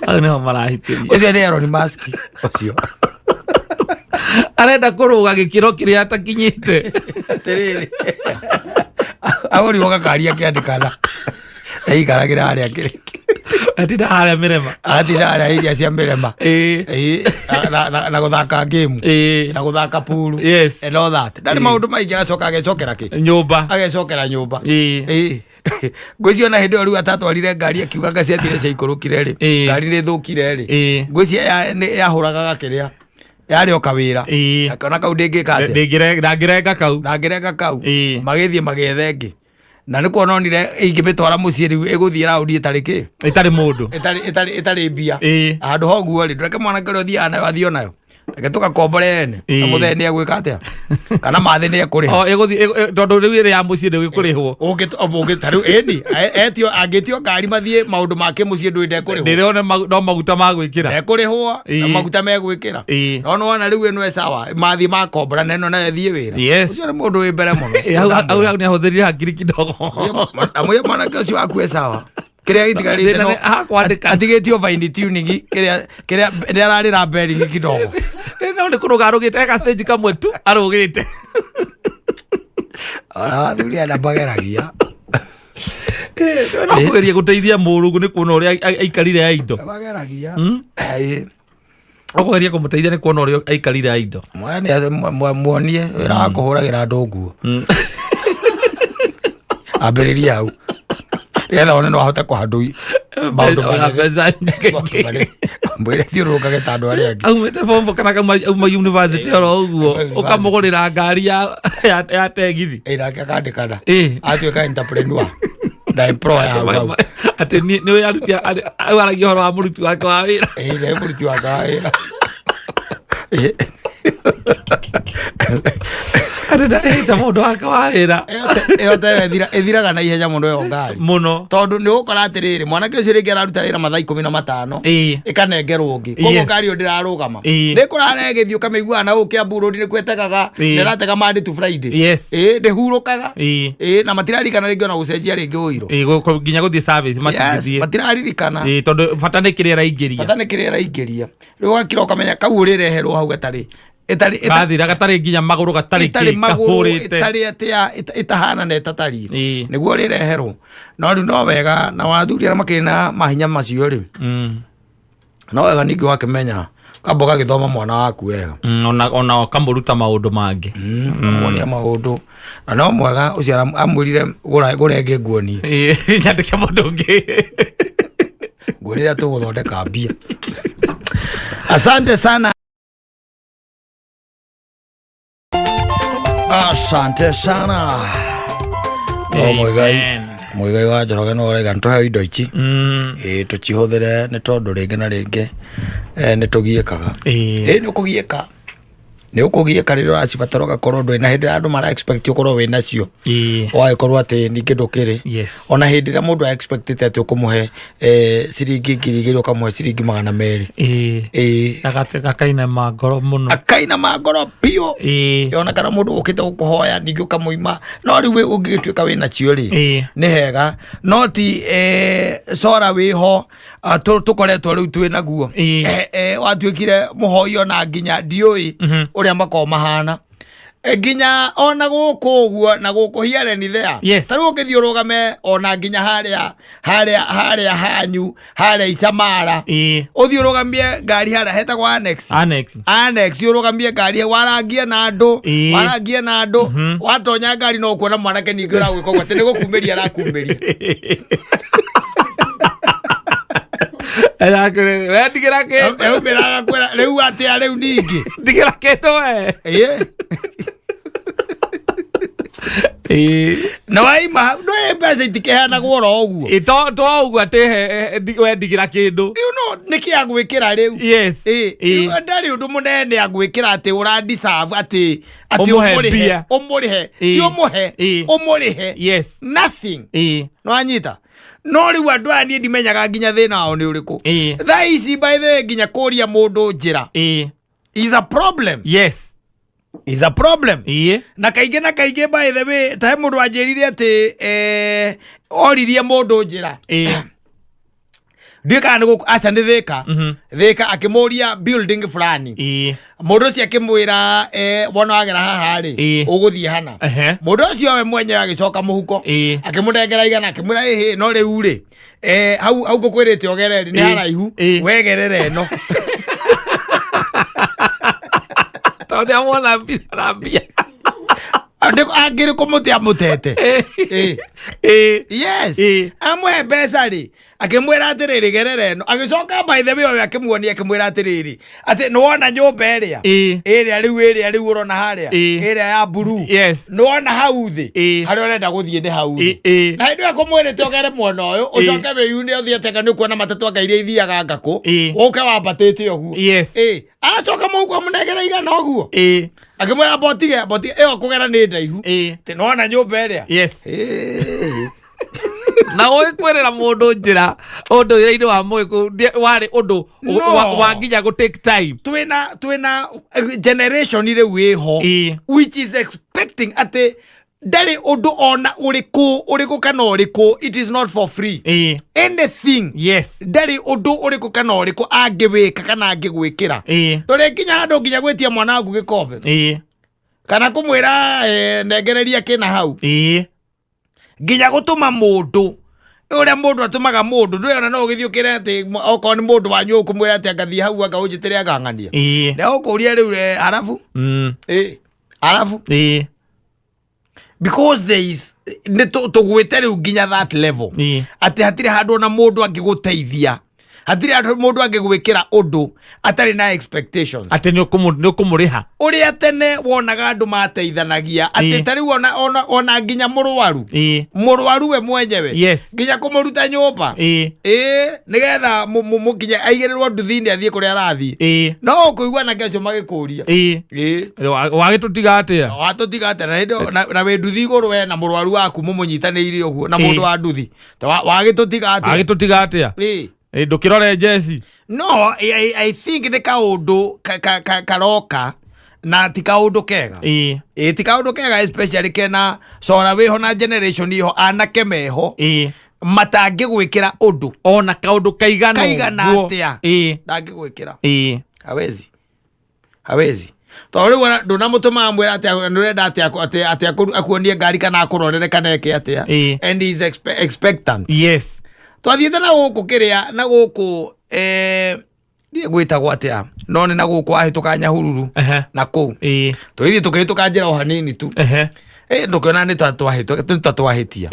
Hau nĩho marahĩtĩria. Ũcio nĩ Elon Musk ũcio. Arenda kũrũga gĩkĩro kĩrĩa atakinyĩte. Atĩrĩrĩ. Agũrirwo gakari akĩandĩkana. Eikaragĩra harĩa kĩrĩ. Atinda harĩa mĩrema. Atinda harĩa iria cia mĩrema. Ĩ. Ĩĩ, na gũthaka game. Ĩ. Na gũthaka pool. Yes. And all that. Ndarĩ maũndũ maingĩ agacoka agecokera kĩ? Nyũmba. Agecokera nyũmba. Ĩ. Ĩĩ. Ngwĩciria ona hĩndĩ ĩyo rĩu atatwarire ngari akiuga nga ciathire ciaikũrũkire rĩ. Ĩĩ. Ngari nĩ ĩthũkire rĩ. Ĩĩ. Ngwĩciria yahũraga gakĩrĩa. Yarĩ o kawĩra. Ĩĩ. Akĩona kau ndĩngĩka atĩa. Ndangĩrenga kau. Ndangĩrenga kau. Ĩĩ. Magĩthiĩ magĩetha ĩngĩ. Na nĩ kuona onire ingĩmĩtwara mũciĩ rĩu ĩgũthiĩ raũndi ĩtarĩ kĩ, Ĩtarĩ mũndũ. Ĩtarĩ mbia. Handũ ha ũguo rĩ, ndũreke mwanake ũrĩa ũthiaga nayo athiĩ onayo, reke tũgakombore ene na mũthee nĩ egwĩka atĩa, kana mathĩ nĩ ekũrĩha. O ĩgũthiĩ tondũ rĩu ĩrĩ ya mũciĩ ndĩgĩkũrĩhwo. Ũngĩ ta rĩu ĩni etio, angĩtio ngari mathiĩ maũndũ ma kĩmũciĩ, ndũĩ ndekũrĩhwo. Ndĩrona no maguta ma gwĩkĩra. Ndekũrĩhwo na maguta megwĩkĩra. No nĩwona rĩu ĩno ĩ sawa, mathiĩ makombora na ĩno nayo ĩthiĩ wĩra. Ũcio nĩ mũndũ wĩ mbere mũno. Hau nĩ ahũthĩrire hakiri kidogo. Amwĩre mwanake ũcio waku e sawa, kĩrĩa gĩtigarĩte Thĩna no nĩ hakwandĩka. Atigĩtio fine tuning, kĩrĩa nĩ ararĩra bearing kidogo. No nĩ kũrũga arũgĩte eka stage kamwe tu arũgĩte. Ona athuri aya mageragia. No kũgeria gũteithia mũrungu nĩ kuona ũrĩa aikarire ya indo. Mageragia. Ũkũgeria kũmũteithia nĩ kuona ũrĩa aikarire ya indo. Muonie wĩra wa kũhũragĩra andũ nguo, ambĩrĩrie hau nĩgetha one no ahote kũhandũ maũndũ Ona manene. mbeca nyingĩ. Maũndũ manene. Mwĩre thiũrũrũkage ta andũ arĩa angĩ. Aumĩte form four kana auma university oro ũguo. Auma university. Ũkamũgũrĩra ngari ya tegithi. Ĩ, nake akandĩkana, Ĩ. atuĩka entrepreneur na employer hau hau. Atĩ nĩ ũyũ aruti aragia ũhoro wa mũruti wake wa wĩra. Ĩ, nĩ mũruti wake wa wĩra. Ĩ. Atĩ ndarĩhĩte mũndũ wake wa wĩra. Ĩyo teyo ĩthiraga na ihenya mũno ĩyo ngari. Mũno. Tondũ nĩ ũgũkora atĩrĩrĩ, mwanake ũcio rĩngĩ araruta wĩra mathaa 15, ĩkanengerwo ũngĩ, koguo ngari ĩyo ndĩrarũgama. Nĩ kũrara ĩgĩthiĩ, ũkamĩiguaga na gũkũ Kiambu Road nĩ kwetegaga. Nĩ ĩratega Monday to Friday. Ĩ, ndĩhurũkaga. Ĩ, na matirarikana rĩngĩ ona gũcenjia rĩngĩ ũiro. Ĩ, nginya gũthiĩ service matingĩthiĩ. Matiraririkana. Ĩ, tondũ bata nĩ kĩrĩa ĩraingĩria. Bata nĩ kĩrĩa ĩraingĩria. Rĩu ũgakira ũkamenya kau ũrĩreherwo hau gatarĩ Gathira gatarĩ nginya magũrũ, gatarĩ ĩtarĩ kĩ magũrũ, kahũrĩte. Ĩtarĩ atĩa, ĩtahana na ĩtatariĩ. Nĩguo rĩreherwo. No rĩu no wega na wathuri arĩa makĩrĩ na mahinya macio rĩ, no wega ningĩ wakĩmenya kamba ũgagĩthoma mwana waku wega. Ona ũkamũruta maũndũ mangĩ. Ũkamuonia maũndũ, na no mwega ũcio amwĩrire gũra ĩngĩ nguonie. Ĩ, nyandĩke mũndũ ũngĩ. Nguonie rĩrĩa tũgũthondeka mbia. Asante sana, asante sana. O Muigai. Amen. Muigai wa Njoroge no ũraiga nĩtũheo indo ici. Ĩ, tũcihũthĩre nĩ tondũ rĩngĩ na rĩngĩ nĩ tũgiĩkaga. Ĩ, nĩ ũkũgiĩka, nĩ ũkũgiĩka rĩrĩa ũracibatara ũgakorwo ndũrĩ, na hĩndĩ ĩrĩa andũ mara expect ũkorwo wĩ nacio, ũgagĩkorwo atĩ ningĩ ndũkĩrĩ. Ona hĩndĩ ĩrĩa mũndũ expectĩte atĩ ũkũmũhe ciringi 2000, ũkamũhe ciringi 200. Ĩ. Gakainama ngoro mũno. Akainama ngoro biũ. Ona kana mũndũ ũkĩte gũkũhoya ningĩ ũkamũima. No rĩu ũngĩgĩtuĩka wĩ nacio rĩ, nĩ hega, no ti cora wĩho, tũkoretwo rĩu twĩ naguo. Watuĩkire mũhoi ona nginya ndiũĩ ũrĩa makoragwo mahana. Nginya ona gũkũ ũguo na gũkũ here and there. Ta rĩu ũngĩthiĩ ũrũgame ona nginya harĩa hanyu harĩa Icamara, ũthiĩ ũrũgamie ngari harĩa hetagwo Annex. Annex. Annex, ũrũgamie ngari warangie na andũ, warangie na andũ, watonya ngari no kuona mwanake ningĩ ũragwĩka ũguo atĩ nĩ gũkumĩria arakumĩria. We ndigĩra kĩndũ. Aumĩra agakwĩra rĩu atĩa rĩu ningĩ. Ndigĩra kĩndũ we. Ĩ. Na waima hau ndũĩ mbeca itikĩheanagwo oro ũguo. Ĩ, to ũguo atĩ we ndigĩra kĩndũ. You know nĩkĩ agwĩkĩra rĩu. Ĩ. Ndarĩ ũndũ mũnene agwĩkĩra atĩ ũra deserve atĩ Ũmũhe ũmũrĩhe mbia. ũmũrĩhe, ti ũmũhe, ũmũrĩhe. Nothing. Nĩwanyita? No rĩu andũ aya niĩ ndimenyaga nginya thĩna wao nĩ ũrĩkũ. Thaa ici, by the way, nginya kũria mũndũ njĩra is a problem. Is a problem. Na kaingĩ by the way, ta he mũndũ wanjĩrire atĩ oririe mũndũ njĩra, ndiũĩ kana nĩ gũkũ, aca nĩ Thĩka. Thĩka, akĩmũria building fulani. Mũndũ ũcio akĩmwĩra, wona wagera haha rĩ, ũgũthiĩ hana. Mũndũ ũcio we mwenyewe agĩcoka mũhuko, akĩmũnengera 100, akĩmwĩra, ĩhĩ, no rĩu rĩ, hau ngũkwĩrĩte ũgerere nĩ haraihu, wegerere ĩno. Tondũ nĩamwona mbia na mbia. Angĩrĩ kũmũte amũtete. Ĩ. Yes. Amũhe mbeca rĩ, Akĩmwĩra atĩrĩrĩ, gerera ĩno. Agĩcoka, by the way, ũyũ akĩmuonia, akĩmwĩra atĩrĩrĩ, atĩ nĩwona nyũmba ĩrĩa ĩrĩa rĩu, ĩrĩa rĩu ũrona harĩa, ĩrĩa ya blue, nĩwona hau thĩ, harĩa ũrenda gũthiĩ nĩ hau thĩ. Na hĩndĩ ĩyo ekũmwĩrĩte ũgere mwena ũyũ, ũcoke wĩyune ũthiĩ ateka nĩ ũkuona matatũ anga iria ithiaga ngakũ, ũke wambatĩte ũguo. Acoka mũhuko amũnengere igana ũguo, akĩmwĩra mbotige mbotige ĩyo kũgera nĩ ndaihu, atĩ nĩwona nyũmba ĩrĩa. Na ũgĩkwĩrĩra mũndũ njĩra ũndũire-inĩ wa mũgĩkũyũ warĩ ũndũ No. wa nginya gũ take time. Twĩna generation rĩu ĩho which is expecting atĩ ndarĩ ũndũ ona ũrĩkũ ũrĩkũ kana ũrĩkũ, it is not for free, anything. Ndarĩ ũndũ ũrĩkũ kana ũrĩkũ angĩwĩka kana angĩgwĩkĩra. Tũrĩ nginya handũ nginya gwĩtia mwana waku gĩkombe kana kũmwĩra nengereria kĩna hau, nginya gũtũma mũndũ ũrĩa mũndũ atũmaga mũndũ ndũĩ ona no ũgĩthiĩ ũkĩre atĩ okorwo nĩ mũndũ wanyu ũkũmwĩra atĩ angathiĩ hau anga ũnjĩtĩre angang'ania na ũkũria rĩu arabu arabu because there is nĩ tũgwĩte rĩu nginya that level atĩ hatirĩ handũ ona mũndũ angĩgũteithia, hatirĩ handũ mũndũ angĩgwĩkĩra ũndũ atarĩ na expectations. Atĩ nĩ ũkũmũrĩha. Ũrĩa tene wonaga andũ mateithanagia atĩ ta rĩu ona nginya mũrwaru, mũrwaru we mwenyewe, nginya kũmũruta nyũmba, ĩĩ, nĩgetha mũkinye aigĩrĩrwo nduthi-inĩ athiĩ kũrĩa arathiĩ, no ũkũigua anake acio magĩkũria, Wagĩtũtiga atĩa? Watũtiga atĩa? Na hĩndĩ ĩyo na wĩ nduthi igũrũ we na mũrwaru waku mũmũnyitanĩire ũguo na mũndũ wa nduthi. Ta wagĩtũtiga atĩa? Wagĩtũtiga atĩa? Ndũkĩrore njeci. No I think nĩ kaũndũ karoka na ti kaũndũ kega. Ĩ, ti kaũndũ kega, especially kena cora wĩho na generation iho anake meho matangĩgwĩkĩra ũndũ ona kaũndũ kaigana kaigana ũguo. Atĩa. Ndangĩgwĩkĩra. Hawezi, hawezi, tondũ rĩu ona ndũnamũtũma amwĩra atĩ nĩũrenda atĩ atĩ akuonie ngari kana akũrorere kana eke atĩa, and he is expectant. Twathiĩte na gũkũ kĩrĩa na gũkũ ndiĩ gwĩtagwo atĩa, no nĩ na gũkũ wahĩtũka Nyahururu na kũu. Tũgĩthiĩ tũkĩhĩtũka njĩra o hanini tu. Tũkĩona nĩ ta twahĩtia.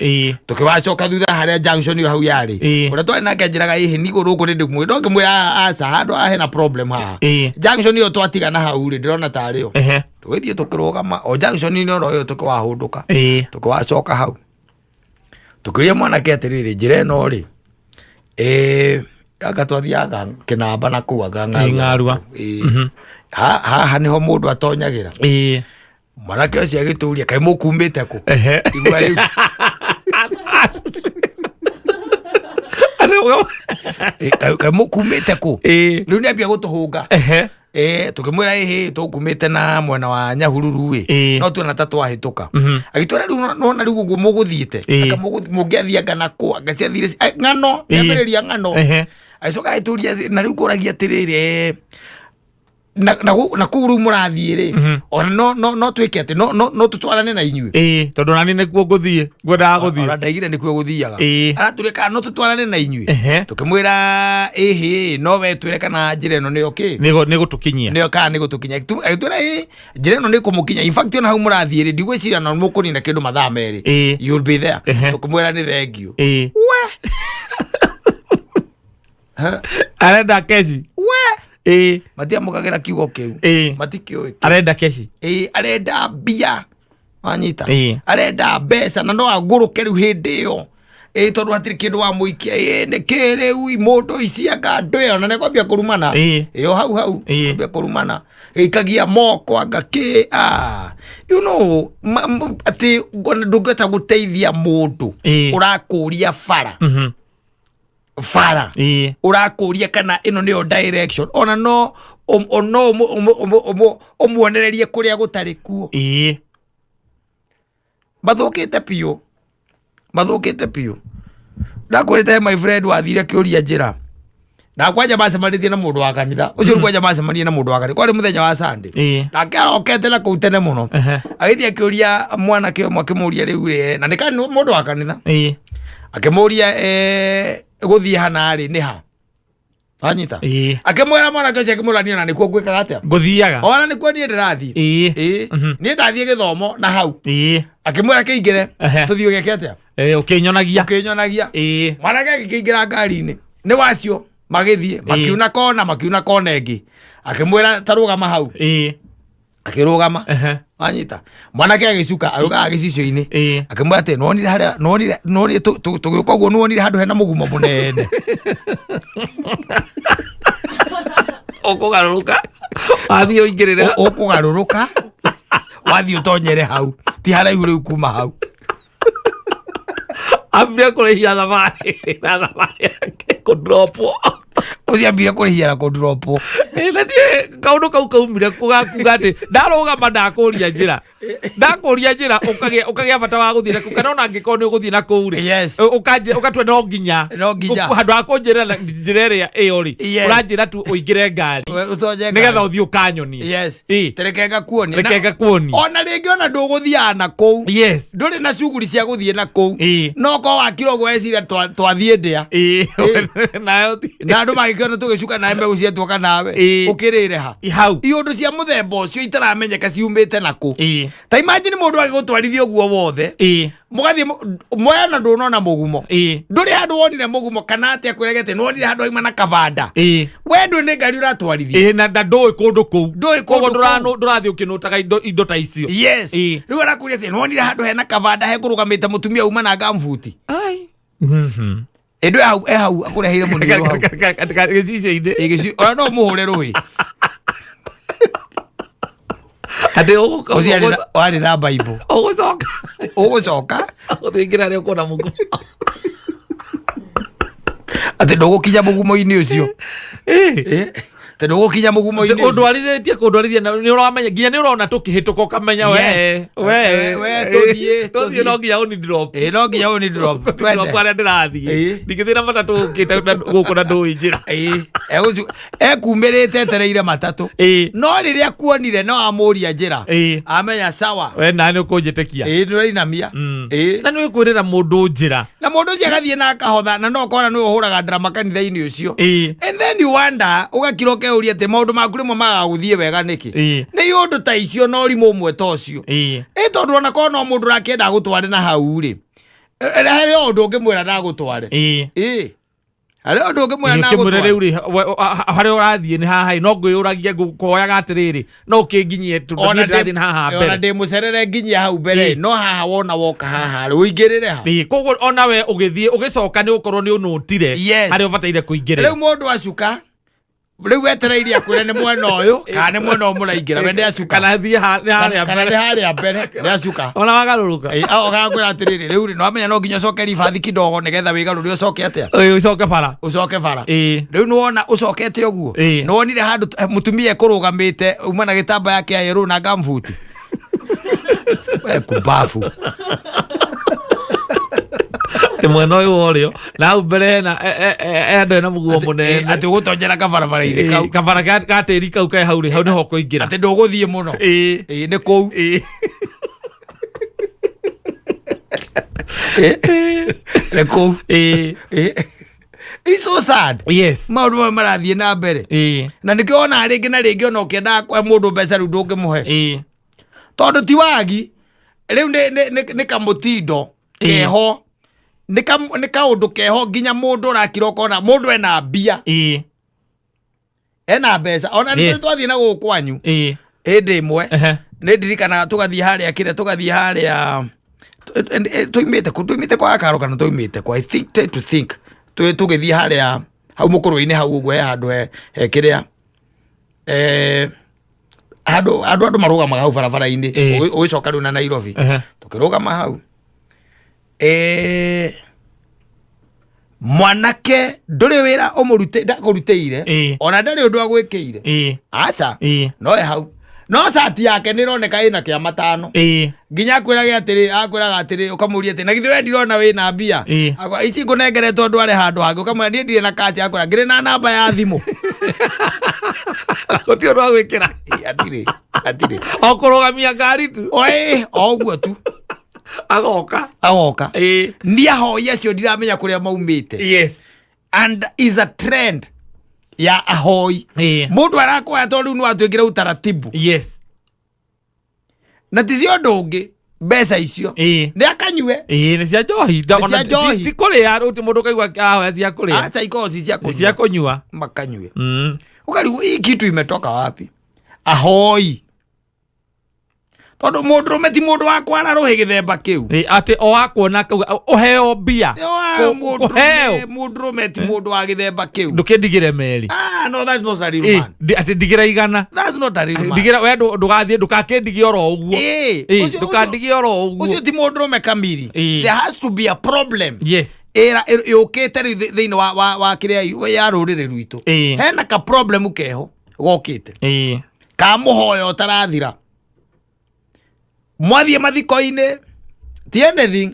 Tũkĩwacoka thutha harĩa junction ĩyo hau yarĩ, ũrĩa twarĩ nake anjĩraga ĩhĩ nĩ igũrũ gũkũ nĩ ndĩmwĩ no ngĩmwĩra aca handũ haha hena problem haha. Junction ĩyo twatigana hau rĩ, ndĩrona tarĩ yo. Tũgĩthiĩ tũkĩrũgama o junction-inĩ oro ĩyo, tũkĩwahũndũka, tũkĩwacoka hau, tũkĩũria mwanake atĩrĩrĩ, njĩra ĩno rĩ, anga twathiaga kĩnamba na kũu anga Ng'arua. Haha nĩho mũndũ atonyagĩra. Mwanake ũcio agĩtũria, kaĩ mũkumĩte kũ? Igua rĩu. Kaĩ mũkumĩte kũ? Rĩu nĩambia gũtũhũnga. Tũkĩmwĩra ĩhĩ tũkumĩte na mwena wa Nyahururu ĩ, no tuona ta twahĩtũka. Agĩtwĩra rĩu nona rĩu ũguo mũgũthiĩte, anga mũngĩathianga na kũ, anga ciathire ng'ano, kĩambĩrĩria ng'ano. Agĩcoka agĩtũria, na rĩu ngũragia atĩrĩrĩ, na kũu rĩu mũrathiĩ rĩ, ona no twĩke atĩ no tũtwarane na inyuĩ? Tondũ nani nĩkuo ngũthiĩ, ngwendaga gũthiĩ. Ona ndaigire nĩkuo gũthiaga. Aratũria kana no tũtwarane na inyuĩ. Tũkĩmwĩra ĩhĩ, no we twĩre kana njĩra ĩno nĩyo kĩ Nĩ gũtũkinyia. Nĩyo kana nĩ gũtũkinya. Agĩtwĩra ĩ njĩra ĩno nĩ kũmũkinya, in fact ona hau mũrathiĩ rĩ, ndigwĩciria no mũkũnina kĩndũ mathaa 2, you'll be there. Tũkĩmwĩra nĩ thengiũ. We. Arenda keci. We. Matiamũkagĩra kiugo kĩu. Matikĩũĩ kĩu. Arenda keci. Arenda mbia, wanyita? Arenda mbeca na no agũrũke rĩu hĩndĩ ĩyo, tondũ hatirĩ kĩndũ wamũikia. Nĩ kĩ rĩu mũndũ ici anga andũ ĩyo na nĩkwambia kũrumana. Ĩyo hau hau kwambia kũrumana, ĩikagia moko anga kĩ, you know, atĩ ona ndũngĩhota gũteithia mũndũ ũrakũria bara, bara ũrakũria kana ĩno nĩyo direction, ona no no ũmuonererie kũrĩa gũtarĩ kuo. Mathũkĩte biũ, mathũkĩte biũ. Ndakwĩrĩte my friend wathire kĩũria njĩra na kwanja macemanĩtie na mũndũ wa kanitha ũcio. Rĩu kwanja macemanie na mũndũ wa kanitha, kwarĩ mũthenya wa Sunday. Nake arokete na kũu tene mũno. Agĩthiĩ akĩũria mwanake ũmwe, akĩmũria rĩu rĩ, na nĩ mũndũ wa kanitha, akĩmũria gũthiĩ hana rĩ nĩ ha, wanyita? Akĩmwĩra mwanake ũcio, akĩmwĩra niĩ ona nĩkuo ngwĩkaga atĩa? Ngũthiaga. Ona nĩkuo niĩ ndĩrathiĩ. Ĩĩ, niĩ ndathiĩ gĩthomo na hau. Akĩmwĩra kĩingĩre, tũthiĩ ũgeke atĩa? Ũkĩnyonagia. Ũkĩnyonagia. Mwanake agĩkĩingĩra ngari-inĩ nĩ wacio, magĩthiĩ makiuna kona, makiuna kona ĩngĩ, akĩmwĩra ta rũgama hau. Akĩrũgama. Wanyita, mwanake agĩcuka, agĩũka gĩcicio-inĩ, akĩmwĩra atĩ nĩwonire harĩa, nĩwonire tũgĩũka ũguo, nĩwonire handũ hena mũgumo mũnene. Ũkũgarũrũka wathiĩ ũingĩrĩre. Ũkũgarũrũka wathiĩ ũtonyere hau, ti haraihu rĩu kuma hau. Ambire kũrĩhia thabarĩ na thabarĩ yake kũndropwo. Ũcio ambire kũrĩhia na kũndropwo. Na niĩ kaũndũ kau kaumire kuga atĩ ndarũgama ndakũria njĩra, ndakũria njĩra, ũkagĩa bata wa gũthiĩ na kũu, kana ona angĩkorwo nĩ ũgũthiĩ na kũu rĩ, ũkatua no nginya No nginya. Handũ ha kũnjĩra na njĩra ĩrĩa ĩyo rĩ, ũranjĩra tu ũingĩre ngari ũtonye nĩgetha ngari. ũthiĩ ũkanyonie. Tereke ngakuonie. Reke ngakuonie. Ona rĩngĩ ona ndũgũthiaga na kũu, ndũrĩ na cuguri cia gũthiĩ na kũu, no korwo wakira ũguo weciria twathiĩ ndĩa. Nayo Na andũ magĩkĩona tũgĩcuka nawe mbegũ ciatuoka nawe ũkĩrĩre ha hau. Iũndũ cia mũthemba ũcio itaramenyeka ciumĩte na kũ. Ta imagine mũndũ agĩgũtwarithia ũguo wothe, mũgathiĩ moyana, ndũnona mũgumo, ndũrĩ handũ wonire mũgumo kana atĩa, kwĩrage atĩ nĩwonire handũ haima na kabanda. We ndũĩ nĩ ngari ũratwarithia. Ĩĩ, na ndũĩ kũndũ kũu. Ndũĩ Koguo kũndũ kũu. Ndũrathiĩ ũkĩnũtaga indo ta icio. Rĩu arakũria atĩ nĩwonire handũ hena kabanda hekũrũgamĩte mũtumia uma na ngambuti. Ĩndũ hau, hau akũreheire mũniro hau. Gĩcicio-inĩ. Ona no mũhũre rũĩ. Atĩ ũcio warĩ na Bible. Ũgũcoka. Ũgũcoka. Ũthiĩ harĩa ũkuona mũgumo. Atĩ ndũgũkinya mũgumo-inĩ ũcio. Atĩ ndũgũkinya mũgumo-inĩ ũcio. Ũndwarithĩtie kũndwarithia na nĩ ũramenya nginya nĩ ũrona tũkĩhĩtũka ũkamenya we we We, tũthiĩ, tũthiĩ. Tũthiĩ. No nginya ũni drop. Ĩ, no nginya ũni drop. Drop twende harĩa ndĩrathiĩ. Ndingĩthiĩ na matatũ ũkĩte gũkũ na ndũĩ njĩra. Ĩ, ekumĩrĩte etereire matatũ, no rĩrĩa kuonire no amũria njĩra, amenya sawa. We nawe nĩ ũkũnjĩtĩkia. Ĩ, nĩũrainamia. Na nĩ ũkwĩrĩra mũndũ njĩra. Na mũndũ ũcio agathiĩ na akahotha, na no ũkona nĩwe ũhũraga ndrama kanitha-inĩ ũcio. And then you wonder, ũgakira ũkeuria atĩ maũndũ maku rĩmwe magaga gũthiĩ wega nĩkĩ. Nĩ ũndũ ta icio na ũrimũ ũmwe ta ũcio. Ĩ, tondũ ona korwo no mũndũ ũrakĩenda agũtware na hau rĩ, harĩ o ũndũ ũngĩmwĩra ndagũtware. Ĩ, harĩ ũndũ ũngĩmwĩra Ũkĩmwĩra ndagũtware. Rĩu rĩ, harĩa ũrathiĩ nĩ haha ĩ, no ngwĩyũragia ngũkoyaga atĩrĩrĩ, no ũkĩnginyie tondũ niĩ ndĩrathiĩ na haha ona mbere. ndĩ mũcerere nginyia hau mbere. No haha wona woka haha rĩ, ũingĩrĩre ha. Koguo ona we ũgĩthiĩ ũgĩcoka nĩ ũkorwo nĩ ũnũtire harĩa ũbataire kũingĩrĩra. Rĩu mũndũ acuka rĩu wetereire akwĩre nĩ mwena ũyũ kana nĩ mwena ũyũ mũraingĩra, we nĩ acuka. Kana thiĩ nĩ harĩa kana mbere. Nĩ harĩa mbere nĩ acuka. Ona wagarũrũka. Ũgakwĩra atĩrĩrĩ, rĩu rĩ, nĩwamenya no nginya ũcoke ribathi kidogo nĩgetha wĩgarũre ũcoke atĩa? Ũcoke bara. Ũcoke bara. Rĩu nĩwona ũcokete ũguo, nĩwonire handũ mũtumia ekũrũgamĩte uma na gĩtambaya kĩa yerũ na ngambuti, we kumbabu. Ĩ, mwena ũyũ wa ũrĩo na hau mbere hena andũ hena mũguo mũnene. Atĩ ũgũtonyera kabarabara-inĩ kau. Kabara ga tĩri kau ke hau rĩ, hau nĩho ũkũingĩra. Atĩ ndũgũthiĩ mũno. Ĩ, nĩ kũu. Nĩ kũu. It's so sad. Maũndũ maya marathiĩ na mbere, na nĩkĩo wonaga rĩngĩ na rĩngĩ ona ũkĩendaga kũhe mũndũ mbeca rĩu ndũngĩmũhe, tondũ ti wagi rĩu, nĩ kamũtindo keho, nĩ kaũndũ keho nginya mũndũ ũrakira ũkona mũndũ ena mbia, ena mbeca ona nĩ twathiĩ na gũkũ kwanyu hĩndĩ ĩmwe. Nĩ ndirikanaga tũgathiĩ harĩa kĩrĩa, tũgathiĩ harĩa tũimĩte kũ, tũimĩte kwa Karo kana tũimĩte kwa, I think, try to think, tũgĩthiĩ harĩa hau mũkũrũ-inĩ hau ũguo, he handũ he kĩrĩa, handũ andũ marũgamaga hau barabara-inĩ, ũgĩcoka rĩu na Nairobi. Tũkĩrũgama hau, mwanake ndũrĩ wĩra ũmũrutĩ ndakũrutĩire, ona ndarĩ ũndũ agwĩkĩire. Aca. No e hau, no cati yake nĩ ĩroneka ĩna kĩa matano. Nginya akwĩrage atĩrĩ, akwĩraga atĩrĩ, ũkamũria atĩ na githĩ we ndirona wĩna mbia? Akwa, ici ngũnengeretwo ndware handũ hangĩ. Ũkamwĩra niĩ ndirĩ na kaci, akwĩra ngĩrĩ na namba ya thimũ. Gũtirĩ ũndũ wa gwĩkĩra. Ĩ, atirĩ, atirĩ. O kũrũgamia ngari tu. Oĩ, o ũguo tu. Agoka. Agoka. Nĩ ahoi acio ndiramenya kũrĩa maumĩte. And is a trend ya ahoi. Mũndũ arakwaya tondũ rĩu nĩ watuĩkire utaratibu. Na ti cio ũndũ ũngĩ. Mbeca icio nĩ akanyue. Ĩĩ, nĩ cia njohi. Nĩ cia njohi. Ti kũrĩa rĩu, ti mũndũ ũkaigua ahoya cia kũrĩa. Aca, ikoragwo ci cia Nĩ cia kũnyua. Kũnyua. Makanyue. Ũkarigwo hii kitu imetoka wapi. Ahoi tondũ mũndũrũme ti mũndũ wa kwara rũhĩ gĩthemba kĩu. Ĩ, atĩ o wakuona kau ũheo mbia. Kũheo. Mũndũrũme ti mũndũ wa gĩthemba kĩu. Ndũkĩndigĩre merĩ. Ah, no, that's not a real Ĩ, man. Atĩ ndigĩra 100. That's not a real man. Ndigĩra we ndũgathiĩ ndũgakĩndigie oro ũguo. Ĩ, Ĩ, ndũkandigie oro ũcio ũguo. Ti mũndũrũme kamiri. Ĩ. There has to be a problem ĩra yũkĩte rĩu thĩinĩ wa kĩrĩa ya rũrĩrĩ rwitũ. Hena ka problem keho gokĩte ka mũhoyo ũtarathira mwathiĩ mathiko-inĩ, ti anything.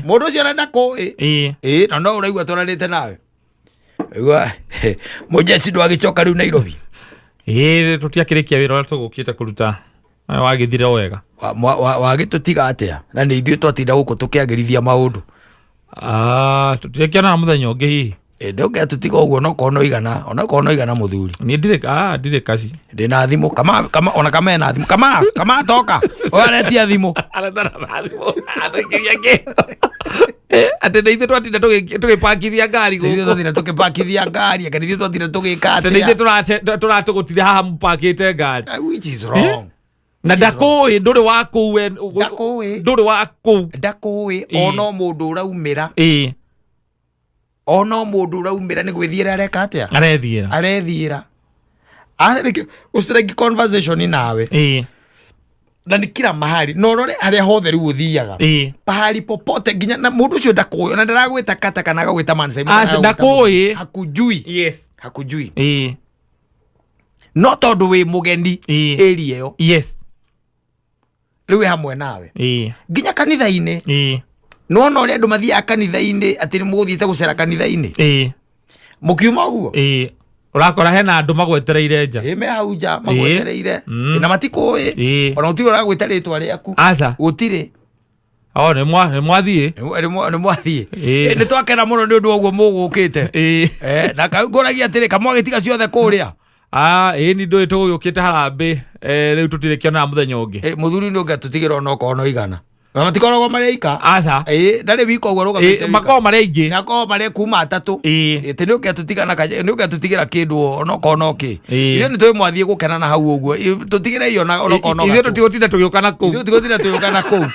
Mũndũ ũcio arenda kũĩ. Ĩ, na no ũraigua twaranĩte nawe, igua mũjeci ndwagĩcoka rĩu Nairobi. Ĩ, tũtiakĩrĩkia wĩra ũrĩa tũgũkĩte kũruta. Wagĩthire o wega. Wagĩtũtiga atĩa na nĩ ithuĩ twatinda gũkũ tũkĩagĩrithia maũndũ? Ah, tũtiakĩonana mũthenya ũngĩ hihi. Ĩ, ndũngĩatũtiga ũguo onokorwo no 100, onokorwo no 100, mũthuri. Niĩ ndirĩ, ah, ndirĩ kaci. Ndĩna thimũ kama kama ona kama ena thimũ kama kama toka ũyũ aretia thimũ. Atĩ nĩ ithuĩ twatinda tũgĩpakithia ngari ithuĩ gũkũ. Twatinda tũkĩpakithia ngari, kana ithuĩ twatinda tũgĩka Atĩ nĩ ithuĩ atĩa? Tũratũgũtire haha mũpakĩte ngari. Ah, which is wrong. Na ndakũĩ, ndũrĩ wa kũu we. Ndakũĩ. Ndũrĩ wa kũu. Ndakũĩ. Ona mũndũ ũraumĩra, ona mũndũ ũraumĩra nĩ gwĩthiĩra areka atĩa? Arethiĩra. Arethiĩra. Ũstrike conversation nawe na nĩ kila mahali na ũrore harĩa hothe rĩu ũthiaga, pahali popote, nginya na mũndũ ũcio ndakũĩ, ona ndaragwĩta kata kana agagwĩta man Simon, Aca, kana agagwĩta ndakũĩ. mũndũ. Hakujui. Hakujui. No tondũ wĩ mũgeni area ĩyo, rĩu wĩ hamwe nawe nginya kanitha-inĩ. Nĩwona ũrĩa andũ mathiaga kanitha-inĩ atĩ nĩ mũgũthiĩte gũcera kanitha-inĩ, mũkiuma ũguo. Ĩĩ, ũrakora hena andũ magwetereire nja. Ĩ, me hau nja magwetereire. Na matikũĩ. Ona gũtirĩ ũragwĩta rĩtwa rĩaku. Aca. Gũtirĩ. O nĩ mwathiĩ. Nĩ mwathiĩ. Nĩ twakena mũno nĩ ũndũ wa ũguo mũgũkĩte. Na kau ngũragia atĩrĩ, kamwagĩtiga ciothe kũrĩa? Ah, ĩĩ, ni ndũĩ tũgũgĩũkĩte harambĩ. Rĩu tũtirĩ kĩonaga mũthenya ũngĩ. Mũthuri nĩ ũngĩatũtigĩra onokorwo no 100, na matikoragwo marĩ aika. Aca. Ĩ, ndarĩ wika ũguo arũgamĩte wika. Makoragwo marĩ aingĩ. Makoragwo marĩ kuma atatũ. Ĩtĩ nĩ ũngĩatũtiga na nĩ ũngĩatũtigĩra kĩndũ onokorwo no kĩ. Ithuĩ nĩ tũĩ mwathiĩ gũkena na hau ũguo. Ĩ, tũtigĩre iyo na onokorwo no Ithuĩ gatũ. tũtigũtinda tũgĩũka na kũu. Ithuĩ tũtigũtinda tũgĩũka na kũu.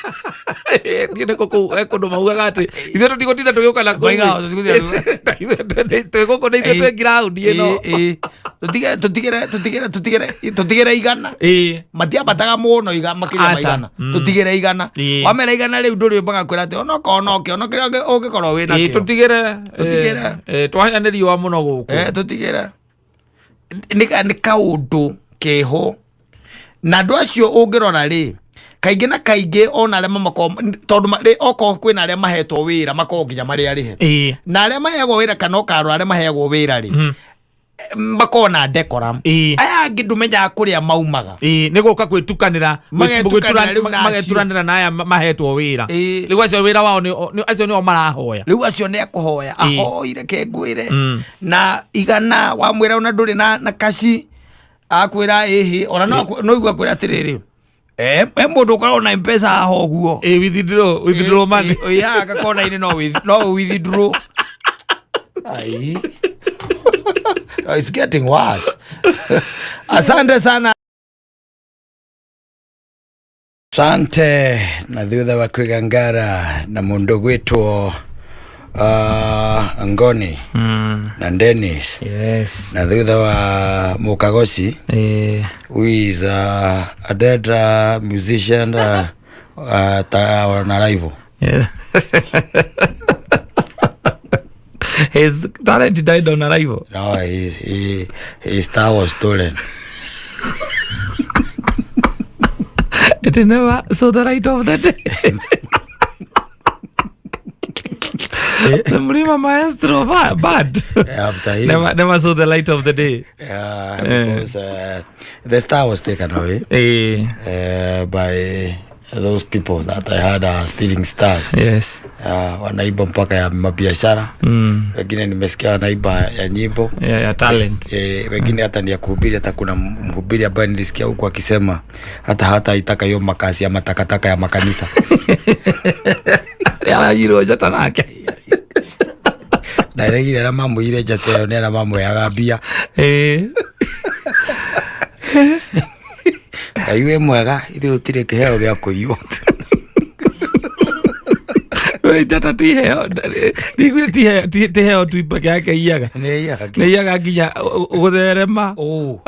Niĩ nĩkũ kũu kũndũ maugaga atĩ ithuĩ tũtigũtinda tũgĩũka na kũu. Moigaga tũtigũtinda. Twĩ gũkũ nĩ ithuĩ twĩ ground ĩno. Ĩ, ĩ. Tũtigĩre tũtigĩre tũtigĩre tũtigĩre tũtigĩre 100. Matiambataga mũno makĩria ma Aca. 100. Tũtigĩre 100. Wamera 100 rĩu ndũrĩ magakwĩra atĩ onokorwo no kĩ ono kĩrĩa ũngĩkorwo wĩ nakĩo. Tũtigĩre. Tũtigĩre. Twahĩa nĩ riũa mũno gũkũ. Tũtigĩre nĩ kaũndũ keho na andũ acio ũngĩrora rĩ, kaingĩ na kaingĩ ona arĩa mamakorwo tondũ okorwo kwĩna arĩa mahetwo wĩra makorwo nginya marĩ arĩhe, na arĩa maheagwo wĩra kana ũkarora arĩa maheagwo wĩra rĩ, makorwo na decorum. Aya angĩ ndũmenyaga kũrĩa maumaga. Ĩĩ, nĩ gũka gwĩtukanĩra. Magetukanĩra rĩu na acio. Mageturanĩra na aya mahetwo wĩra. Rĩu acio wĩra wao acio nĩo marahoya. Rĩu acio nĩ akũhoya ahoire kengwĩre na 100 wamwĩra ona ndũrĩ na kaci akwĩra ĩhĩ, ona no igua akwĩra atĩrĩrĩ, he mũndũ ũkoragwo na mpesa haha ũguo. Ĩĩ, withdraw money. Ĩ, haha gakona-inĩ no withdraw. Ai. No, it's getting worse. Asante sana. Asante. Na thutha wa kwigangara na mundu gwitwo Ngoni na Dennis na thutha wa Mukagoci, who is a dead musician on arrival. Yes. His talent died on arrival. No, his star was stolen. It never saw the light of the day. The Mlima Maestro bad. After him, Never saw the light of the day. Yeah, because the star was taken away by Those people that I had are stealing stars. Yes. Wanaiba mpaka ya mabiashara. Wengine nimesikia wanaiba ya nyimbo. Yeah, ya talent. Wengine hata ni ya kuhubiri. Hata kuna mhubiri ambaye nilisikia huku akisema hata itaka hiyo makasi ya matakataka ya makanisa. Arayirwo njata nake. Na regire na mamwire njata ĩyo nĩ arĩa mamũheaga mbia. Ngai wĩ mwega, ithuĩ gũtirĩ kĩheo gĩa kũiywo. We, njata ti heo, ndigwire ti heo, ti heo tu peke yake iyaga. Nĩ iyaga Nĩ iyaga nginya gũtherema. Ũ.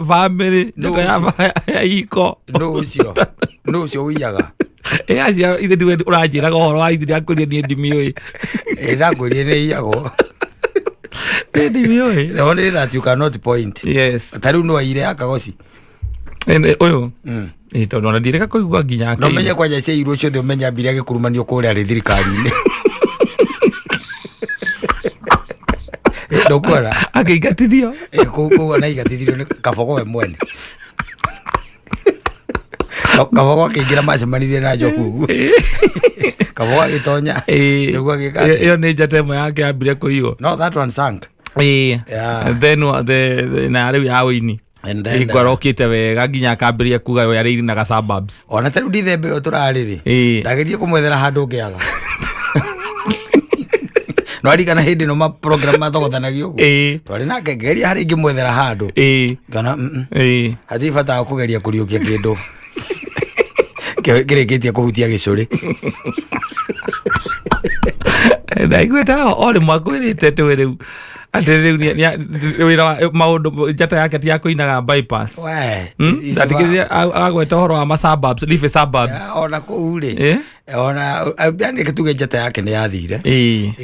Family, njata ya iko. Nũ ũcio? Nũ ũcio ũiyaga? Acio ithe ndiwe ũranjĩraga ũhoro wa ithe ndakwĩrire niĩ ndimiũĩ. Ndakwĩrire nĩ iyagwo. Niĩ ndimiũĩ. The only that you cannot point. Yes. Ta rĩu no aire akagoci. Ũyũ. Tondũ ona ndireka kũigua nginya No akĩigua. menye kwanja cia iruo ciothe ũmenye ambire agĩkurumanio kũrĩa arĩ thirikari-inĩ. Ndũkuona? Akĩingatithio. Kũu ona aingatithirio nĩ Kabogo we mwene. Kabogo akĩingĩra macemanirie na Njogu ũguo. Kabogo agĩtonya. Njogu agĩka atĩa? Ĩyo nĩ njata ĩmwe yake yambire kũiywo. No, that one sank. Yeah. And then the, na rĩu ya ũini. And then, Hingo arokĩte wega nginya akambĩrĩria kuga we arĩirinaga suburbs. Ona ta rĩu ndithemba ĩyo tũrarĩ rĩ, ndagerie kũmwethera handũ ngĩaga. No arigana hĩndĩ ĩno ma program mathogothanagio ũguo. Twarĩ nake ngĩgeria harĩa ingĩmwethera handũ. Ngĩona hatirĩ bata wa kũgeria kũriũkia kĩndũ kĩrĩkĩtie kũhutia gĩcũrĩ. Ndaiguĩte o rĩmwe akwĩrĩte atĩ rĩu atĩ rĩu wĩra wa maũndũ njata yake ti ya kũinaga bypass. We, Ndatigĩrĩria agweta ũhoro wa ma suburbs, leafy suburbs. Ona kũu rĩ, ona yani tuge njata yake nĩ yathire.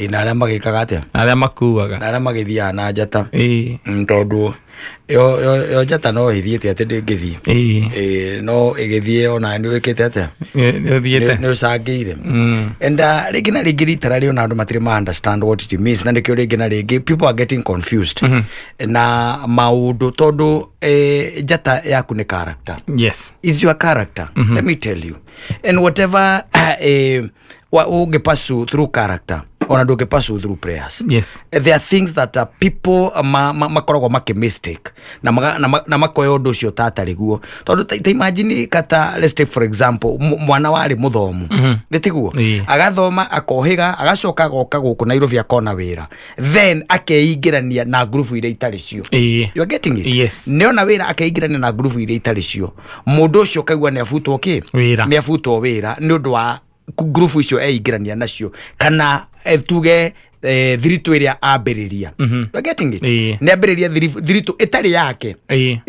Na arĩa magĩkaga atĩa? Na arĩa makuaga. Na arĩa magĩthiaga na njata. Tondũ yo njata no ĩthiĩte atĩ ndĩngĩthiĩ. No ĩgĩthiĩ ona nĩ wĩkĩte atĩa? Nĩ ũthiĩte. Nĩ ũcangĩire. And rĩngĩ na rĩngĩ ritara rĩ ona andũ matirĩ ma understand what it means, na nĩkĩo rĩngĩ na rĩngĩ people are getting confused na maũndũ tondũ njata yaku nĩ character. Yes. It's your character. Let me tell you. And whatever ũngĩ pursue through character, ona ndũngĩ pursue through prayers. Yes. There are things that people makoragwo makĩ mistake na na makoya ũndũ ũcio ta atarĩ guo, tondũ ta imagine kata, let's take for example, mwana warĩ mũthomu, nĩ tiguo? Agathoma akohĩga, agacoka agoka gũkũ Nairobi akona wĩra, then akeingĩrania na ngurubu iria itarĩ cio. You are getting it? Yes. Nĩona wĩra akeingĩrania na ngurubu iria itarĩ cio, mũndũ ũcio kaigua nĩ abutwo kĩ? Wĩra. Nĩ abutwo wĩra nĩ ũndũ wa ngurubu icio eingĩrania nacio, kana tuge thiritũ ĩrĩa ambĩrĩria. You are getting it? Nĩ ambĩrĩria thiritũ ĩtarĩ yake.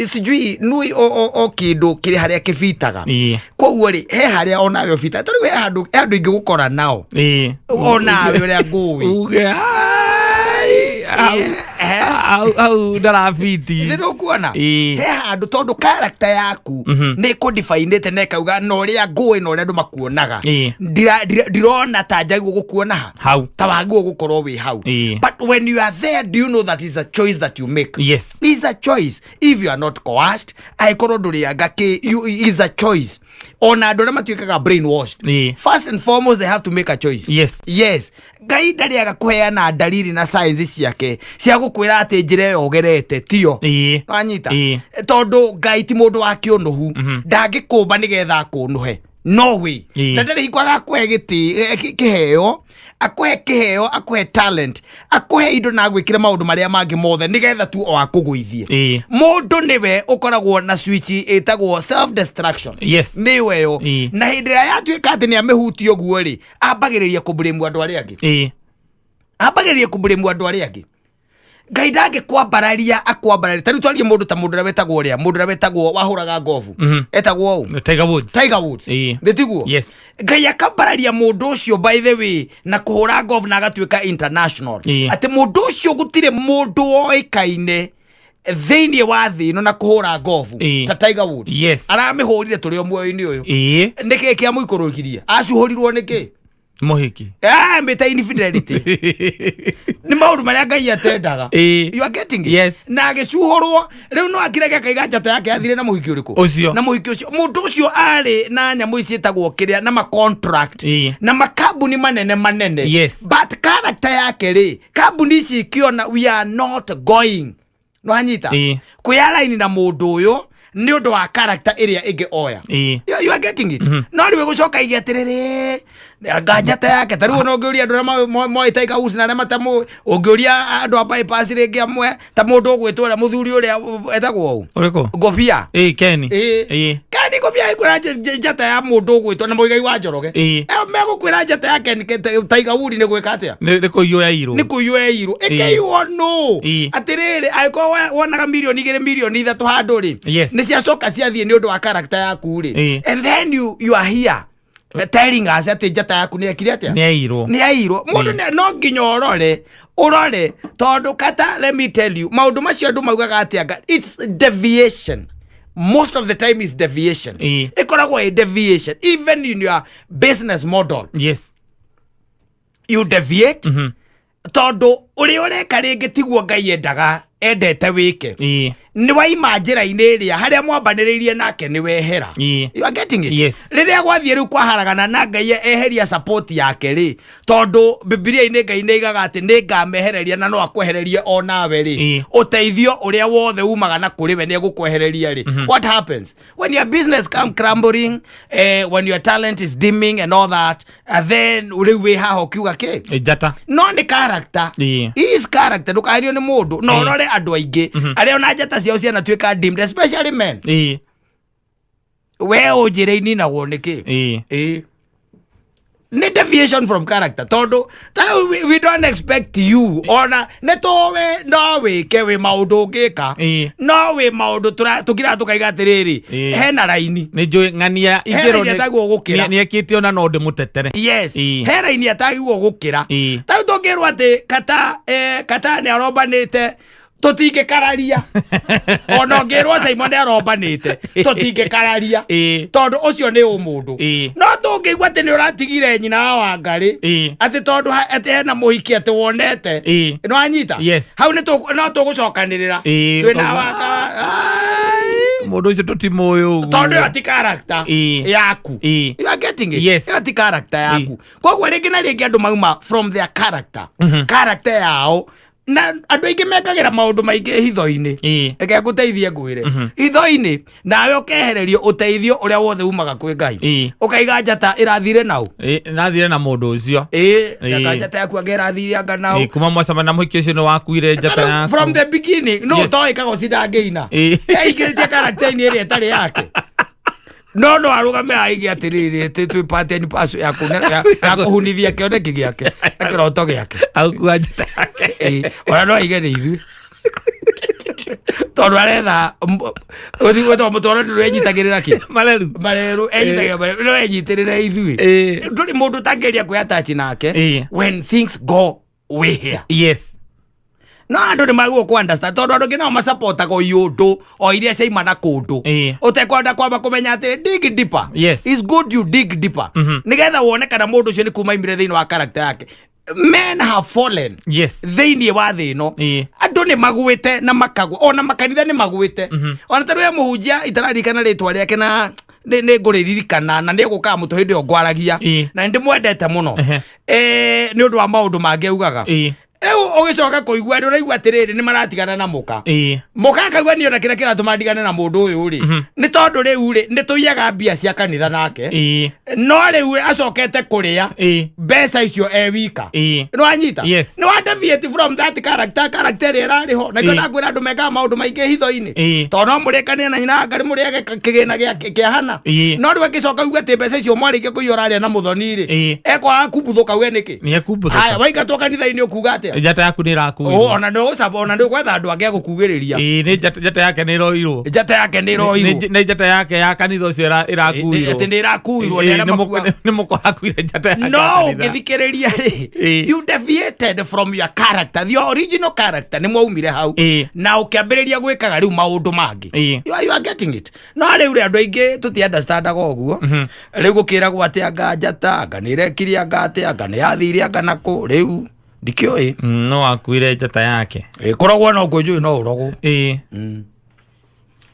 Sijui nui o kĩndũ kĩrĩ harĩa kĩbitaga. Koguo rĩ, he harĩa onawe ũbitaga, tarĩu he handũ ingĩgũkora nao onawe ũrĩa ngũĩ. Uge, ai, au ndarabiti. Nĩ ndũkuona he handũ tondũ character yaku nĩ kũdefinĩte na ĩkauga na ũrĩa ngũĩ na ũrĩa andũ makuonaga. Ndirona ta njagĩrĩirwo gũkuona ha Hau. ta wagĩrĩirwo gũkorwo wĩ hau. But when you are there, do you know that is a choice that you make? Yes. Is a choice. If you are not coerced, angĩkorwo ndũrĩanga kĩ, is a choice. Ona andũ arĩa matuĩkaga brainwashed, first and foremost they have to make a choice. Yes. Yes, Ngai ndarĩaga kũheana dalili na signs ciake cia gũkwĩra atĩ njĩra ĩyo ũgerete tiyo. Wanyita? Tondũ Ngai ti mũndũ wa kĩũnũhu, ndangĩkũmba nĩgetha akũnũhe, no way. Na ndarĩ hingo agakũhe gĩtĩ kĩheo, akũhe kĩheo, akũhe talent, akũhe indo na agwĩkĩre maũndũ marĩa mangĩ mothe nĩgetha tu o akũgũithie. Mũndũ nĩwe ũkoragwo na switch ĩtagwo self destruction. Nĩwe yo. Na hĩndĩ ĩrĩa yatuĩka atĩ nĩ amĩhutia ũguo rĩ, ambagĩrĩria kũblame andũ arĩa angĩ. Ambagĩrĩria kũblame andũ arĩa angĩ. Ngai ndangĩkwambararia akwambararia. Ta rĩu twarie mũndũ ta mũndũ ũrĩa wetagwo ũrĩa, mũndũ ũrĩa wetagwo wahũraga ngobu, etagwo ũ? Tiger Woods. Tiger Woods. Nĩ tiguo? Yes. Ngai akambararia mũndũ ũcio, by the way, na kũhũra ngobu na agatuĩka international. Atĩ mũndũ ũcio gũtirĩ mũndũ woĩkaine thĩinĩ wa thĩ ĩno na kũhũra ngobu ta Tiger Woods. Aramĩhũrire tũrĩ o muoyo-inĩ ũyũ. Nĩkĩ kĩamũikũrũkirie? Acuhũrirwo nĩkĩ? Mũhiki. Ah, mbĩta infidelity nĩ maũndũ marĩa Ngai atendaga. You are getting it? Yes. Na agĩcuhũrwo rĩu no akirege akaiga njata yake yathire na mũhiki ũrĩkũ? Ũcio. Na mũhiki ũcio, mũndũ ũcio arĩ na nyamũ ici ciĩtagwo kĩrĩa na ma contract na makambuni manene manene. But character yake rĩ, kambuni ici ikiona we are not going, nwanyita kwĩ align na mũndũ ũyũ nĩ ũndũ wa character ĩrĩa ĩngĩ oya. You are getting it? No rĩu ĩgũcoka ige atĩrĩrĩ, anga njata yake ta rĩu ona ũngĩũria andũ arĩa moĩ Tiger Woods na arĩa matamũĩ, ũngĩũria andũ a bypass rĩngĩ amwe ta mũndũ ũgwĩtwo ũrĩa mũthuri ũrĩa etagwo ũ? Ũrĩkũ? Ngobia. Ĩĩ, Ken. Ĩĩ. Ken Ngobia ĩkwĩra njata ya mũndũ ũgwĩtwo na Mũigai wa Njoroge. Megũkwĩra njata ya Ken Tiger Woods nĩ gwĩka atĩa? Nĩ kũiywo yairwo. Nĩ kũiywo yairwo. Ĩkĩiywo nũ? Atĩrĩrĩ, angĩkorwo wonaga 2 mirioni, 3 mirioni handũ rĩ, nĩ ciacoka ciathiĩ nĩ ũndũ wa character yaku rĩ. And then you are here telling us atĩ njata yaku nĩ ekire atĩa? Nĩ yairwo. Nĩ yairwo. Mũndũ no nginya ũrore ũrore tondũ kata, let me tell you, maũndũ macio andũ maugaga atĩ anga it's deviation, most of the time is deviation. Ĩkoragwo ĩ deviation even in your business model. You deviate tondũ ũrĩa ũreka rĩngĩ tiguo Ngai endaga endete wĩke. Nĩ waima njĩra-inĩ ĩrĩa harĩa mwambanĩrĩirie nake, nĩ wehera. You are getting it? Yes. Rĩrĩa gwathiĩ rĩu kwaharagana na Ngai eheria support yake rĩ, tondũ Bibilia-inĩ Ngai nĩ igaga atĩ nĩ ngamehereria, na no akwehererie o nawe rĩ, ũteithio ũrĩa wothe umaga na kũrĩ we nĩ egũkwehereria rĩ. What happens when your business come crumbling, when your talent is dimming and all that, then rĩu wĩ haha ũkiuga kĩ? Njata. No nĩ character. Is character, ndũkaherio nĩ mũndũ no ũrore andũ aingĩ arĩa ona njata ciao cianatuĩka dimmed, especially men. We ũnjĩre ininagwo nĩ kĩ? Ĩĩ. Nĩ deviation from character, tondũ ta rĩu we don't expect you, ona nĩ tũĩ no wĩke wĩ maũndũ ũngĩka, no wĩ maũndũ tũkiraga tũkaiga atĩrĩrĩ, hena raini. Nĩ njũĩ ng'ania Hena ingĩrwo raini atagwo gũkĩra. Nĩ ekĩte ona no ndĩmũtetere. Yes. He raini atagirwo gũkĩra. Ta rĩu tũngĩrwo atĩ kata, kata nĩ arombanĩte, tũtingĩkararia. Ona ũngĩrwo Simon nĩ arombanĩte, tũtingĩkararia, tondũ ũcio nĩ ũmũndũ. No tũngĩigua atĩ nĩ ũratigire nyina wa Wangarĩ, atĩ tondũ atĩ hena mũhiki atĩ wonete, nĩ wanyita? Yes. Hau nĩ no tũgũcokanĩrĩra twĩna waka. Ai. Mũndũ ũcio tũtimũĩ ũguo. Tondũ ĩyo ti character yaku. You are getting it? Yes. Ĩyo ti character yaku. Koguo rĩngĩ na rĩngĩ andũ mauma from their character, character yao, na andũ aingĩ mekagĩra maũndũ maingĩ hitho-inĩ. Reke ngũteithie ngwĩre, hitho-inĩ nawe ũkehererio ũteithio ũrĩa wothe umaga kwĩ Ngai. Ũkaiga njata ĩrathire nau. Ĩĩ, nathire na mũndũ ũcio. Ĩĩ, njata, njata yaku anga ĩrathire anga nau. Kuma mwacemania na mũhiki ũcio nĩ wakuire njata yaku. From the beginning no toĩ kagoci ndangĩina. Eingĩrĩtie character-inĩ ĩrĩa ĩtarĩ yake, no arũgame aige atĩrĩrĩ atĩ twĩ part and parcel ya kũhunithia kĩoneki gĩake na kĩroto gĩake. Agũkua njata yake. Ĩĩ, ona no aige nĩ ithuĩ tondũ aretha wetagwo mũtwaro nĩ enyitagĩrĩra kĩ? Mareru. Mareru enyitagĩrĩra, mareru no enyitĩrĩre ithuĩ. Ndũrĩ mũndũ ũtangĩgeria kwĩ attach nake when things go way here. No andũ nĩ magĩrĩirwo kũ understand, tondũ andũ angĩ nao masapotaga o iũndũ o iria ciaima na kũndũ ũtekwenda kwamba kũmenya atĩ dig deeper. It's good you dig deeper nĩgetha wone kana mũndũ ũcio nĩ kuma imire thĩinĩ wa character yake. Men have fallen thĩinĩ wa thĩ ĩno. Andũ nĩ magwĩte na makagwa, ona makanitha nĩ magwĩte. Ona tarĩ we mũhunjia itaririkana rĩtwa rĩake na nĩ ngũrĩririkana na nĩ egũkaga mũtwe hĩndĩ ĩyo ngwaragia, na nĩ ndĩmwendete mũno nĩ ũndũ wa maũndũ mangĩ augaga. Rĩu ũgĩcoka kũigua nĩ ũraigua atĩrĩrĩ, nĩ maratigana na mũka. Mũka akaigua niĩ ona kĩrĩa kĩratũma ndigane na mũndũ ũyũ rĩ, nĩ tondũ rĩu rĩ nĩ tũiyaga mbia cia kanitha nake, no rĩu acokete kũrĩa mbeca icio e wika. Nĩ wanyita? Yes. Nĩ wa deviate from that character, character ĩrĩa ĩrarĩ ho. Na kĩo ndakwĩra andũ mekaga maũndũ maingĩ hitho-inĩ, tondũ no mũrĩkanie na nyina Ngarĩ mũrĩage kĩgĩna kĩa hana, no rĩu akĩcoka uge atĩ mbeca icio mwarĩkia kũiya ũrarĩa na mũthoni rĩ, ekwaga kumbuthũka uge nĩkĩ? Nĩ ekumbũthũka. Haya, waingatwo kanitha-inĩ ũkuga atĩa? Atĩa? Njata yaku nĩ ĩrakuirwo. Ona nĩ ũgũcaba, ona nĩ ũgwetha andũ angĩ a gũkugĩrĩria. Ĩĩ, nĩ njata yake nĩ ĩroirwo. Njata yake nĩ ĩroirwo. Nĩ njata yake ya kanitha ũcio ĩrakuirwo. Atĩ nĩ ĩrakuirwo nĩ arĩa makua. Nĩ mũkorakuire njata yake ya No kanitha. ũngĩthikĩrĩria rĩ, Ĩĩ. you deviated from your character, the original character, nĩ mwaumire hau Ĩĩ. na ũkĩambĩrĩria gwĩkaga rĩu maũndũ mangĩ. Ĩĩ. You are getting it. No rĩu rĩ, andũ aingĩ tũti understandaga ũguo. Rĩu gũkĩragwo atĩ anga njata, anga nĩ ĩrekire, anga atĩ, anga nĩ yathire, anga nakũ, rĩu ndikĩũĩ. No akuire njata yake. Ĩ, kũrogwo no ngũnjũĩ no ũrogwo. Ĩĩ.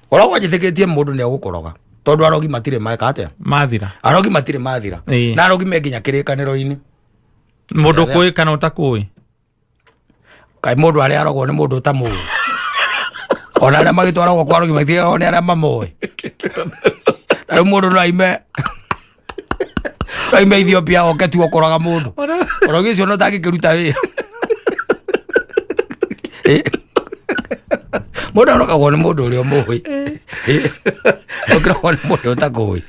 Koragwo njĩtĩkĩtie mũndũ nĩ egũkũroga, tondũ arogi matirĩ meka atĩa? Mathira. Arogi matirĩ mathira. Ĩĩ. Na arogi me nginya kĩrĩkanĩro-inĩ. Mũndũ kũĩ kana ũtakũĩ? Kaĩ mũndũ arĩa arogwo nĩ mũndũ ũtamũĩ? Ona arĩa magĩtwaragwo kwa arogi matigagwo nĩ arĩa mamoĩ. Ta rĩu mũndũ no aime Ethiopia oke tu ũkũraga mũndũ. Ũrogi ũcio no tangĩkĩruta wĩra. Ĩ. Mũndũ arogagwo nĩ mũndũ ũrĩa ũmũĩ. Ũkĩrogwo nĩ mũndũ ũtakũĩ.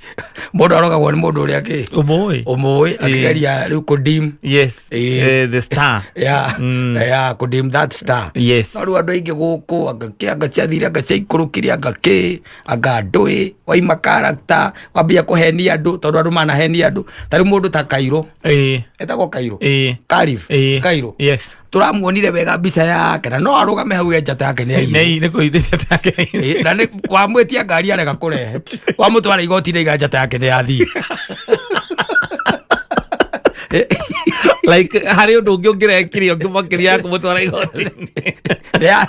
Mũndũ arogagwo nĩ mũndũ ũrĩa kĩ? Ũmũĩ. Ũmũĩ, akĩgeria rĩu kũdim. Yes. Ĩĩ. The star. Yeah, kũdim that star. No rĩu andũ aingĩ gũkũ, anga kĩ, anga ciathire, anga ciaikũrũkire, anga kĩ, anga ndũĩ, waima character, wambia kũhenia andũ, tondũ andũ manahenia andũ. Ta rĩu mũndũ ta Kairũ. Etagwo Kairũ? Ĩĩ. Karif. Ĩĩ. Kairũ. Yes. Tũramuonire wega mbica yake, na no arũgame hau ge njata yake nĩ aiyirwo. Nĩ kũithĩ njata yake. Ĩĩ, na nĩ wamwĩtia ngari arega kũrehe, wamũtwara igoti-inĩ iga njata yake nĩ yathiĩ. Like harĩ ũndũ ũngĩ ũngĩrekire ũngĩ makĩria ya kũmũtwara igoti-inĩ?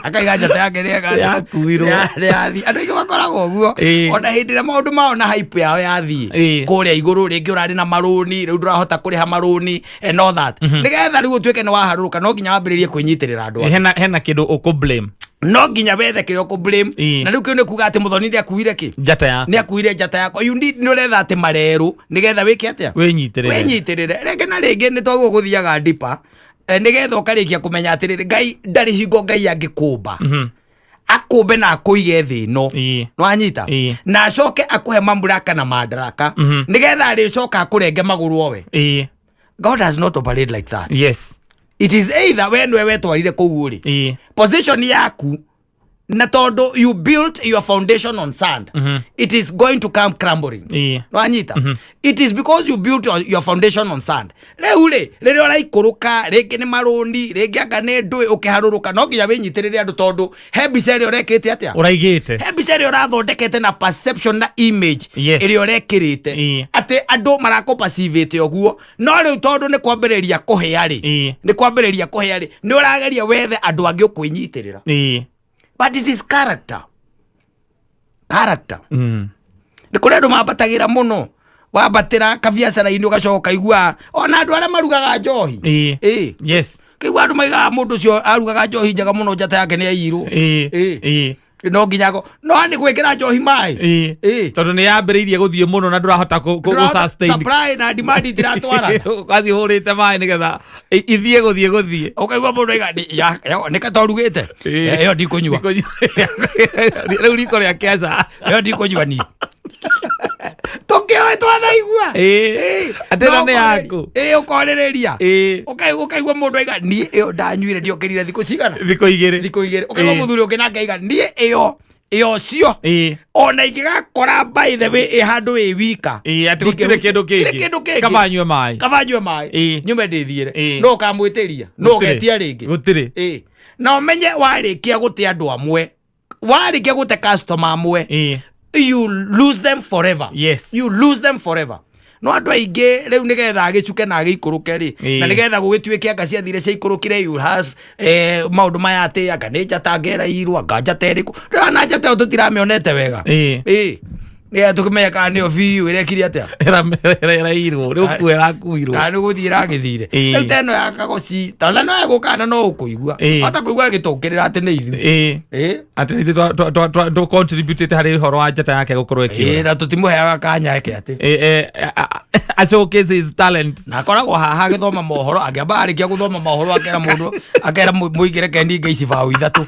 Akaiga njata yake nĩ Yakuirwo. nĩ yathiĩ. Andũ aingĩ makoragwo ũguo. Ona hĩndĩ ĩrĩa maũndũ mao na hype yao yathiĩ kũrĩa igũrũ, rĩngĩ ũrarĩ na marũni, rĩu ndũrahota kũrĩha marũni and all that, nĩgetha rĩu ũtuĩke nĩ waharũrũka, no nginya wambĩrĩrie kwĩnyitĩrĩra andũ angĩ. Hena kĩndũ ũkũ blame. No nginya wethe kĩrĩa ũkũ blame. Na rĩu kĩu nĩ kuga atĩ Mũthoni nĩ akuire kĩ? Njata yaku. Nĩ akuire njata yakwa. You need, nĩ ũretha atĩ marerũ nĩgetha wĩke atĩa? Wĩnyitĩrĩre. Wĩnyitĩrĩre. Rĩngĩ na rĩngĩ nĩ twaguo gũthiaga ndipa, nĩgetha ũkarĩkia kũmenya atĩrĩrĩ, Ngai ndarĩ hingo Ngai angĩkũmba, akũmbe na akũige thĩ ĩno. Nĩwanyita? Ĩĩ. Na acoke akũhe mamlaka na madaraka, nĩgetha arĩcoka akũrenge magũrũ owe. God does not operate like that. It is either we nĩwe wetwarire kũu ũrĩ, position yaku, na tondũ you built your foundation on sand, it is going to come crumbling. Nwanyita? It is because you built your foundation on sand. Rĩu rĩ, rĩrĩa ũraikũrũka, rĩngĩ nĩ marũni, rĩngĩ anga nĩ ndũĩ, ũkĩharũrũka no nginya wĩnyitĩrĩre andũ, tondũ he mbica ĩrĩa ũrekĩte atĩa? Ũraigĩte. He mbica ĩrĩa ũrathondekete na perception na image ĩrĩa ũrekĩrĩte, atĩ andũ marakũpacivĩte ũguo. No rĩu tondũ nĩ kwambĩrĩria kũhĩa rĩ, nĩ kwambĩrĩria kũhĩa rĩ, nĩ ũrageria wethe andũ angĩ ũkwĩnyitĩrĩra. But it is character, character. Nĩ kũrĩ andũ mambatagĩra mũno, wambatĩra kabiacara-inĩ ũgacoka ũkaigua ona andũ arĩa marugaga njohi. Ĩĩ. Kĩigua andũ maigaga mũndũ ũcio arugaga njohi njega mũno, njata yake nĩ aiyirwo. Ĩĩ. No nginya no nĩ gwĩkĩra njohi maĩ. Ĩĩ. Tondũ nĩ yambĩrĩirie gũthiĩ mũno na ndũrahota Ndũrahota- gũ sustain. Supply na demand itiratwarana. Ũgathiĩ ũhũrĩte maĩ nĩgetha ithiĩ gũthiĩ. Ũkaigua mũndũ aiga, "Nĩ ka torugĩte? Ĩyo ndikũnyua." Rĩu riko rĩa kĩaca. Ĩyo ndikũnyua niĩ. Tũkĩoĩ twanaigua. Ĩĩ. Atĩ ĩno nĩ yaku. Ĩĩ, ũkorĩrĩria. Ũkaigua mũndũ aiga, niĩ ĩyo ndanyuire ndiokĩrire thikũ cigana? Thikũ 2. Thikũ 2. Ũkaigua mũthuri ũngĩ nake aiga, niĩ ĩyo cio ona ingĩgakora by the way ĩ handũ ĩ wika. Ĩĩ, atĩ gũtirĩ kĩndũ Gũtirĩ kĩngĩ. kĩndũ kĩngĩ. Kaba nyue maĩ. Kaba nyue maĩ. Nyume ndĩthiĩre. No ũkamwĩtĩria, no Gũtirĩ. ũgetia rĩngĩ. Gũtirĩ. Ĩĩ. Na ũmenye warĩkia gũte andũ amwe, warĩkia gũte customer amwe, you lose them forever. You lose them forever. No andũ aingĩ rĩu nĩgetha agĩcuke na agĩikũrũke rĩ, na nĩgetha gũgĩtuĩke anga ciathire ciaikũrũkire, you have maũndũ maya atĩ anga nĩ njata ngerairwo, anga njata ĩrĩkũ. Rĩu ona njata ĩyo tũtiramĩonete wega. Ĩĩ, nĩgetha tũkĩmenye kana nĩyo biũ ĩrekire atĩa. Ĩrairwo rĩu, kuo ĩrakuirwo. Kana nĩ gũthiĩ ĩragĩthire. Rĩu ta ĩno ya kagoci tona no ĩgũka na no ũkũigua hota kũigua ĩgĩtũkĩrĩra atĩ nĩ ithuĩ. Ĩĩ. Atĩ ithuĩ tũ contributĩte harĩ ũhoro wa njata yake gũkorwo ĩkĩũra. Na tũtimũheaga kanya eke atĩ A showcase his talent. Na akoragwo haha agĩthoma mohoro, angĩamba arĩkia gũthoma mohoro akera mũndũ, akera mũigĩre keninga ici baũ ithatũ,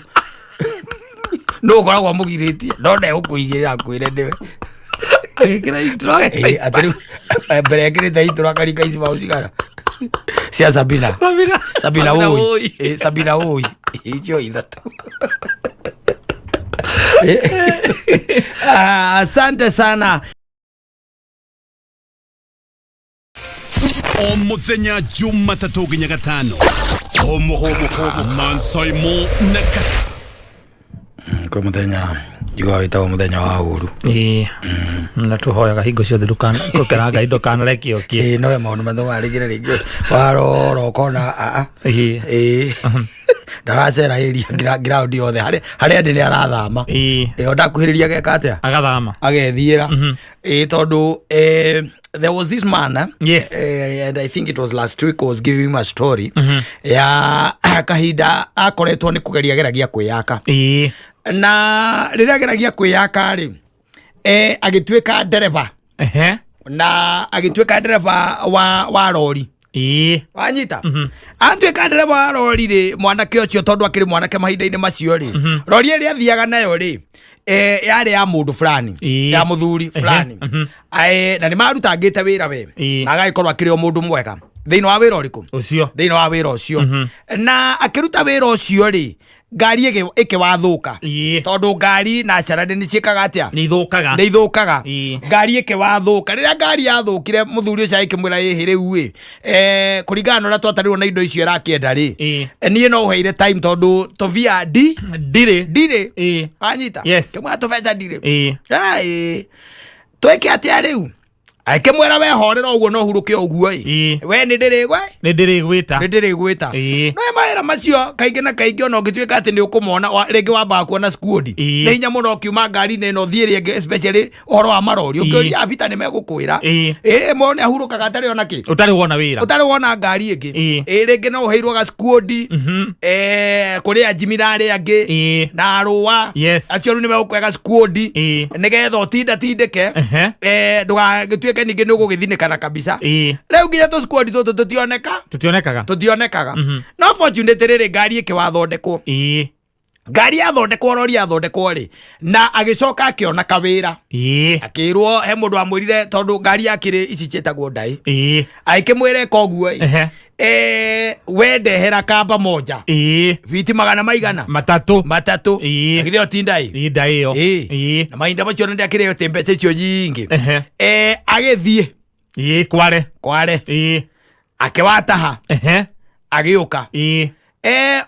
nũ ũkoragwo amũgirĩtie, no ndegũkũigĩrĩra akwĩre nĩwe. Agĩkĩra intro. Ĩĩ, atĩ rĩu mbere ekĩrĩte intro akaringa ici baũ cigana. Cia Sabina. Sabina. Sabina Woi. Sabina Woi icio ithatũ. Ah, asante sana. O muthenya Jumatatũ nginya Gatano, homo Mansaimo na Kata. Kwĩ mũthenya njiguaga wĩtagwo mũthenya wa ũru. Ĩĩ, na tũhoyaga hingo ciothe ndũkera Ngai ndũkanareke ũkie. Ĩĩ, nowe maũndũ mathomaga rĩngĩ na rĩngĩ warora ũkona aa. Ĩĩ. Ĩĩ, ndaracera area ground yothe harĩa ndĩ nĩ arathama. Ĩĩ. Ĩyo ndakuhĩrĩria geka atĩa? Agathama. Agethiĩra. Ĩĩ, tondũ there was this man, and I think it was last week, was giving him a story ya kahinda akoretwo nĩ kũgeria geragia kwĩyaka. Na rĩrĩa ageragia kwĩyaka rĩ, agĩtuĩka ndereba. Na agĩtuĩka ndereba wa rori. Wanyita? Atuĩka ndereba wa rori rĩ, mwanake ũcio tondũ akĩrĩ mwanake mahinda-inĩ macio rĩ, rori ĩrĩa athiaga nayo rĩ, yarĩ ya mũndũ fulani, ya mũthuri fulani. Na nĩ marutangĩte wĩra we. Na agagĩkorwo akĩrĩ o mũndũ mwega thĩinĩ wa wĩra ũrĩkũ? Ũcio. Thĩinĩ wa wĩra ũcio. Na akĩruta wĩra ũcio rĩ, ngari ĩkĩwathũka. Tondũ ngari na carani nĩ ciĩkaga atĩa? Nĩ ithũkaga. Nĩ ithũkaga. Ngari ĩkĩwathũka. Rĩrĩa ngari yathũkire, mũthuri ũcio agĩkĩmwĩra ĩhĩ rĩu ĩ, kũringana na ũrĩa twatarirwo na indo icio ĩrakĩenda rĩ, niĩ no ũheire time tondũ tũbia ndirĩ. Ndirĩ. Wanyita? Yes. Kĩmwĩra tũbeca ndirĩ. Twĩke atĩa rĩu? Akĩmwĩra we horera ũguo no hurũke ũguo ĩ. We nĩ ndĩrĩgwe? Nĩ ndĩrĩgwĩta. Nĩ ndĩrĩgwĩta. No mawĩra macio kaingĩ na kaingĩ ona ũngĩtuĩka atĩ nĩ ũkũmona, rĩngĩ wambaga kuona squad. Nĩ hinya mũno ũkiuma ngari-inĩ ĩno ũthiĩ ĩrĩa ĩngĩ, especially ũhoro wa marori. Ũngĩũria abita nĩ megũkwĩra. Mone ahurũkaga atarĩ ona kĩ. Ũtarĩ wona wĩra. Ũtarĩ wona ngari ĩngĩ. Rĩngĩ no ũheirwo ga squad. Kũrĩ anjimi na arĩa angĩ. Na arũa. Acio rĩu nĩ megũkũhe ga squad. Nĩgetha ũtinda tindĩke. Ndũgagĩtuĩke ningĩ nĩ ũgũgĩthinĩkana kabisa. Rĩu nginya tũ squad tũtũ tũtioneka. Tũtionekaga. Tũtionekaga. No fortunately rĩrĩ ngari ĩkĩwathondekwo. Ngari yathondekwo, rori yathondekwo rĩ, na agĩcoka akĩona kawĩra. Akĩrwo he mũndũ wamwĩrire tondũ ngari yakĩrĩ ici ciĩtagwo ndaĩ. Agĩkĩmwĩra ĩka ũguo ĩ. We ndehera kamba moja. Fiti magana maigana? Matatũ. Matatũ. Githĩ ĩyo ti ndaĩ? Ĩ, ndaĩ ĩyo. Na mahinda macio nĩ ndakĩrĩ atĩ mbeca icio nyingĩ. Agĩthiĩ. Kware. Kware. Akĩwataha. Agĩũka.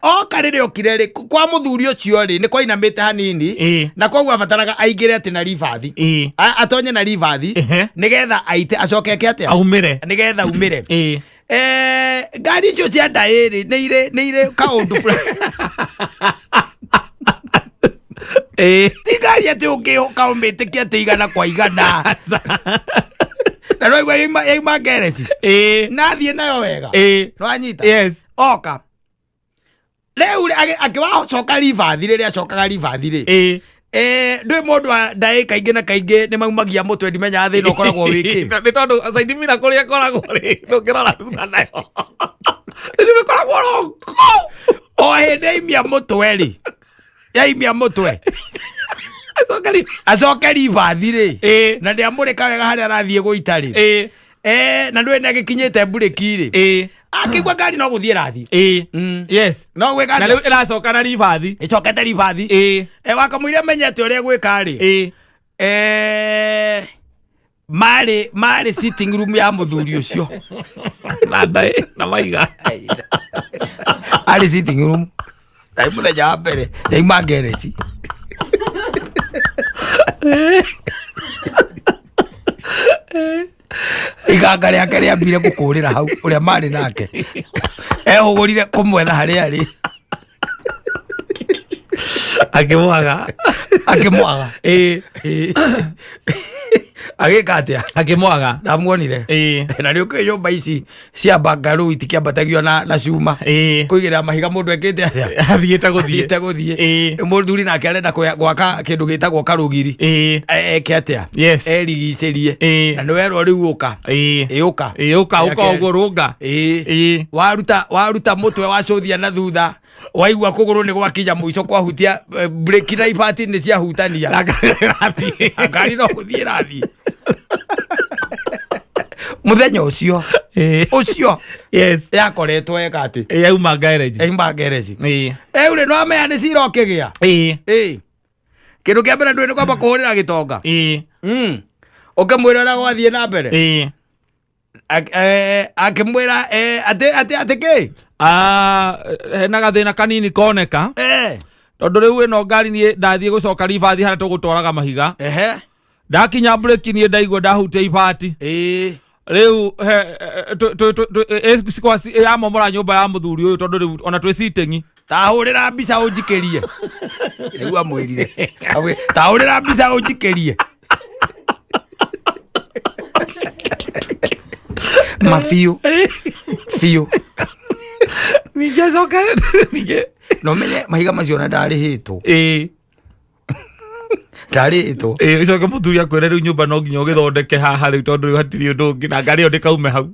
Oka rĩrĩa okire rĩ, kwa mũthuri ũcio rĩ, nĩ kwainamĩte hanini. Na koguo abataraga aingĩre atĩ na ribathi. Atonye na ribathi, nĩgetha aite acoke eke atĩa? Aumĩre. Nĩgetha aumĩre. Ngari icio cia ndaĩ rĩ, nĩ irĩ kaũndũ fulani. Ti ngari atĩ ũngĩũka ũmĩtĩkie atĩ igana kwa igana. Na no igua yauma ngereci. Na athiĩ nayo wega. Nĩwanyita? Yes. Oka. Rĩu rĩ, akĩwacoka ribathi rĩrĩa acokaga ribathi rĩ. Ndũĩ mũndũ wa ndaĩ kaingĩ na kaingĩ nĩ maumagia mũtwe, ndimenyaga thĩna ũkoragwo wĩ kĩ. Nĩ tondũ Saidimina kũrĩa ĩkoragwo rĩ, ndũngĩrora thutha nayo. Nĩ ĩkoragwo oro kũu. O hĩndĩ yaimia mũtwe rĩ, yaimia mũtwe. Acoke Acoke ribathi rĩ. Na ndĩamũrĩka wega harĩa arathiĩ gũita rĩ. Na ndũĩ nĩ agĩkinyĩte mburĩki rĩ. Akĩigua ngari no gũthiĩ ĩrathiĩ. Yes. No gwĩka Na atĩa? rĩu ĩracoka na ribathi. Ĩcokete ribathi. Wakamũira menye atĩ ũrĩa gwĩka rĩ. Marĩ sitting room ya mũthuri ũcio. Na ndaĩ, na maiga. Arĩ sitting room. Ndarĩ mũthenya wa mbere, ndaima ngereci. Iganga rĩake rĩambire gũkũrĩra hau ũrĩa marĩ nake. Ehũgũrire kũmwetha harĩa arĩ. Akĩmwaga. Akĩmwaga. Agĩka atĩa? Akĩmwaga. Ndamuonire. Na nĩ ũkĩũĩ nyũmba ici cia bangarũ itikĩambatagio na cuma. Kũigĩrĩra mahiga mũndũ ekĩte atĩa? Athiĩte gũthiĩ. Athiĩte gũthiĩ. Mũthuri nake arenda gwaka kĩndũ gĩtagwo karũgiri. Eke atĩa? Yes. Erigicĩrie. Na nĩ werwo rĩu ũka. Ũka. Ũka, ũka ũguo rũnga. Waruta mũtwe wacũthia na thutha. Waigua kũgũrũ nĩ gwakinya mũico kwahutia, breki na ibati nĩ ciahutania. Na ngari ĩrathiĩ. Ngari no gũthiĩ ĩrathiĩ. Mũthenya ũcio. Ũcio Yes. Yakoretwo eka atĩ Yauma garage. Yauma garage. Ĩĩ. Rĩu rĩ, nĩwamenya nĩ cira ũkĩgĩa. Ĩĩ. Ĩĩ, kĩndũ kĩa mbere ndũĩ nĩ kwamba kũhũrĩra gĩtonga. Ĩĩ. Ũkĩmwĩra ũrĩa gwathiĩ na mbere. Ĩĩ. Akĩmwĩra atĩ kĩ. Ah, hena gathĩna kanini koneka tondũ rĩu ĩno ngari niĩ ndathiĩ gũcoka ribathi harĩa tũgũtwaraga mahiga. Ndakinya breki niĩ ndaigua ndahutia ibati. Rĩu yamomora nyũmba ya mũthuri ũyũ, tondũ rĩu ona twĩ sitting. Tahũrĩra mbica ũnjikĩrie. Rĩu amwĩrire, tahũrĩra mbica ũnjikĩrie ma biũ biũ. Ningĩ acoka ningĩ. Na ũmenye mahiga macio ona ndarĩhĩtwo. Ndarĩhĩtwo. Ĩĩ, ũcoke mũthuri akwĩre rĩu nyũmba no nginya ũgĩthondeke haha rĩu, tondũ rĩu hatirĩ ũndũ ũngĩ na ngari ĩyo ndĩkaume hau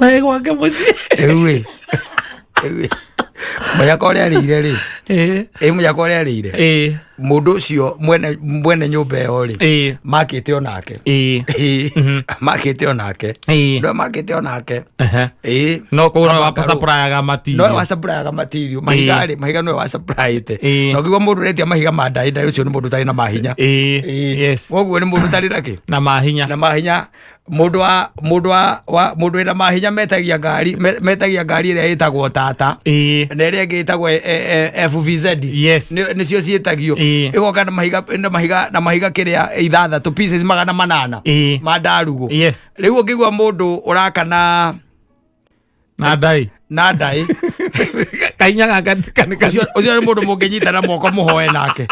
na ĩ gwake mũciĩ. Rĩu ĩ mũnyaka ũrĩa arĩire rĩ, ĩ mũnyaka ũrĩa arĩire, mũndũ ũcio mwene nyũmba ĩyo rĩ, makĩte onake. Ĩĩ, makĩte onake. Nĩwe makĩte onake. Ĩĩ. No koguo no Kaba wasupplyga material. Nowe wasupplyga material, mahiga rĩ, mahiga nowe wasupplyĩte. Na ũngĩigua mũndũ ũretia mahiga ma ndaĩ ndaĩ, ũcio nĩ mũndũ ũtarĩ na mahinya. Koguo nĩ mũndũ ũtarĩ na kĩ? Na mahinya. Na mahinya. Mũndũ wĩna mahinya metagia ngari, metagia ngari ĩrĩa ĩtagwo Tata na ĩrĩa ĩngĩ ĩtagwo FVZ. Nĩcio ciĩtagio. Ĩgoka na mahiga kĩrĩa 6 pieces 800 ma ndarugũ. Rĩu ũngĩigua mũndũ ũrakana Na ndai. Na ndaĩ. Kahinya gaka nĩ Ũcio nĩ mũndũ mũngĩnyita na moko mũhoe nake.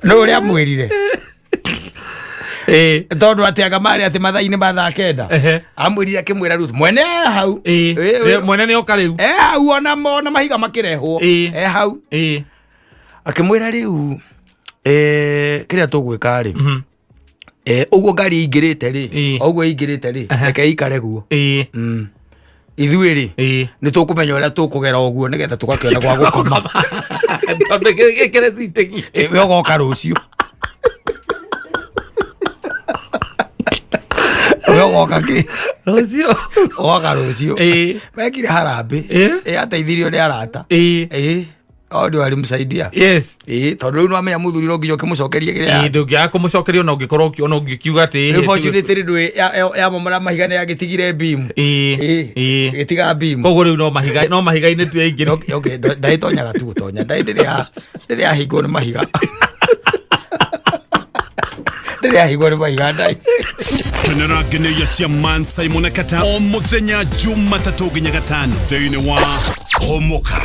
Nĩ ũrĩa amwĩrire, tondũ atĩ anga marĩ atĩ mathaa-inĩ ma thaa 9. Amwĩrire, akĩmwĩra Ruth mwene e hau. Mwene nĩ oka rĩu. E hau ona mahiga makĩrehwo. E hau. Akĩmwĩra rĩu kĩrĩa tũgwĩka rĩ, ũguo ngari ĩingĩrĩte rĩ, o ũguo ĩingĩrĩte rĩ, reke ĩikare guo. Ithuĩ rĩ, nĩ tũkũmenya ũrĩa tũkũgera ũguo nĩgetha tũgakĩona gwa gũkoma. Tondũ ĩkĩre sitting. We ũgoka rũciũ, we ũgoka kĩ? Rũciũ. Ũgoka rũciũ. Mekire harambĩ. Ateithirio nĩ arata. Hao ndio walimsaidia. Tondũ rĩu nĩwamenya mũthuri no nginya ũkĩmũcokerie kĩrĩa. Ndũngĩaga kũmũcokeria ona ũngĩkorwo ona ũngĩkiuga atĩ Rĩu fortunately ndũĩ yamomora mahiga nĩ yagĩtigire beam. Ĩgĩtiga beam. Koguo rĩu no mahiga, no mahiga-inĩ tu yaingĩra. Okay, ndaĩtonyaga tu gũtonya ndaĩ ndĩrĩ yahingwo nĩ mahiga, ndĩrĩ yahingwo nĩ mahiga ndaĩ. Kenera ngeneia cia Man Simon Kata o muthenya Jumatatũ nginya Gatano thĩinĩ wa Homoka.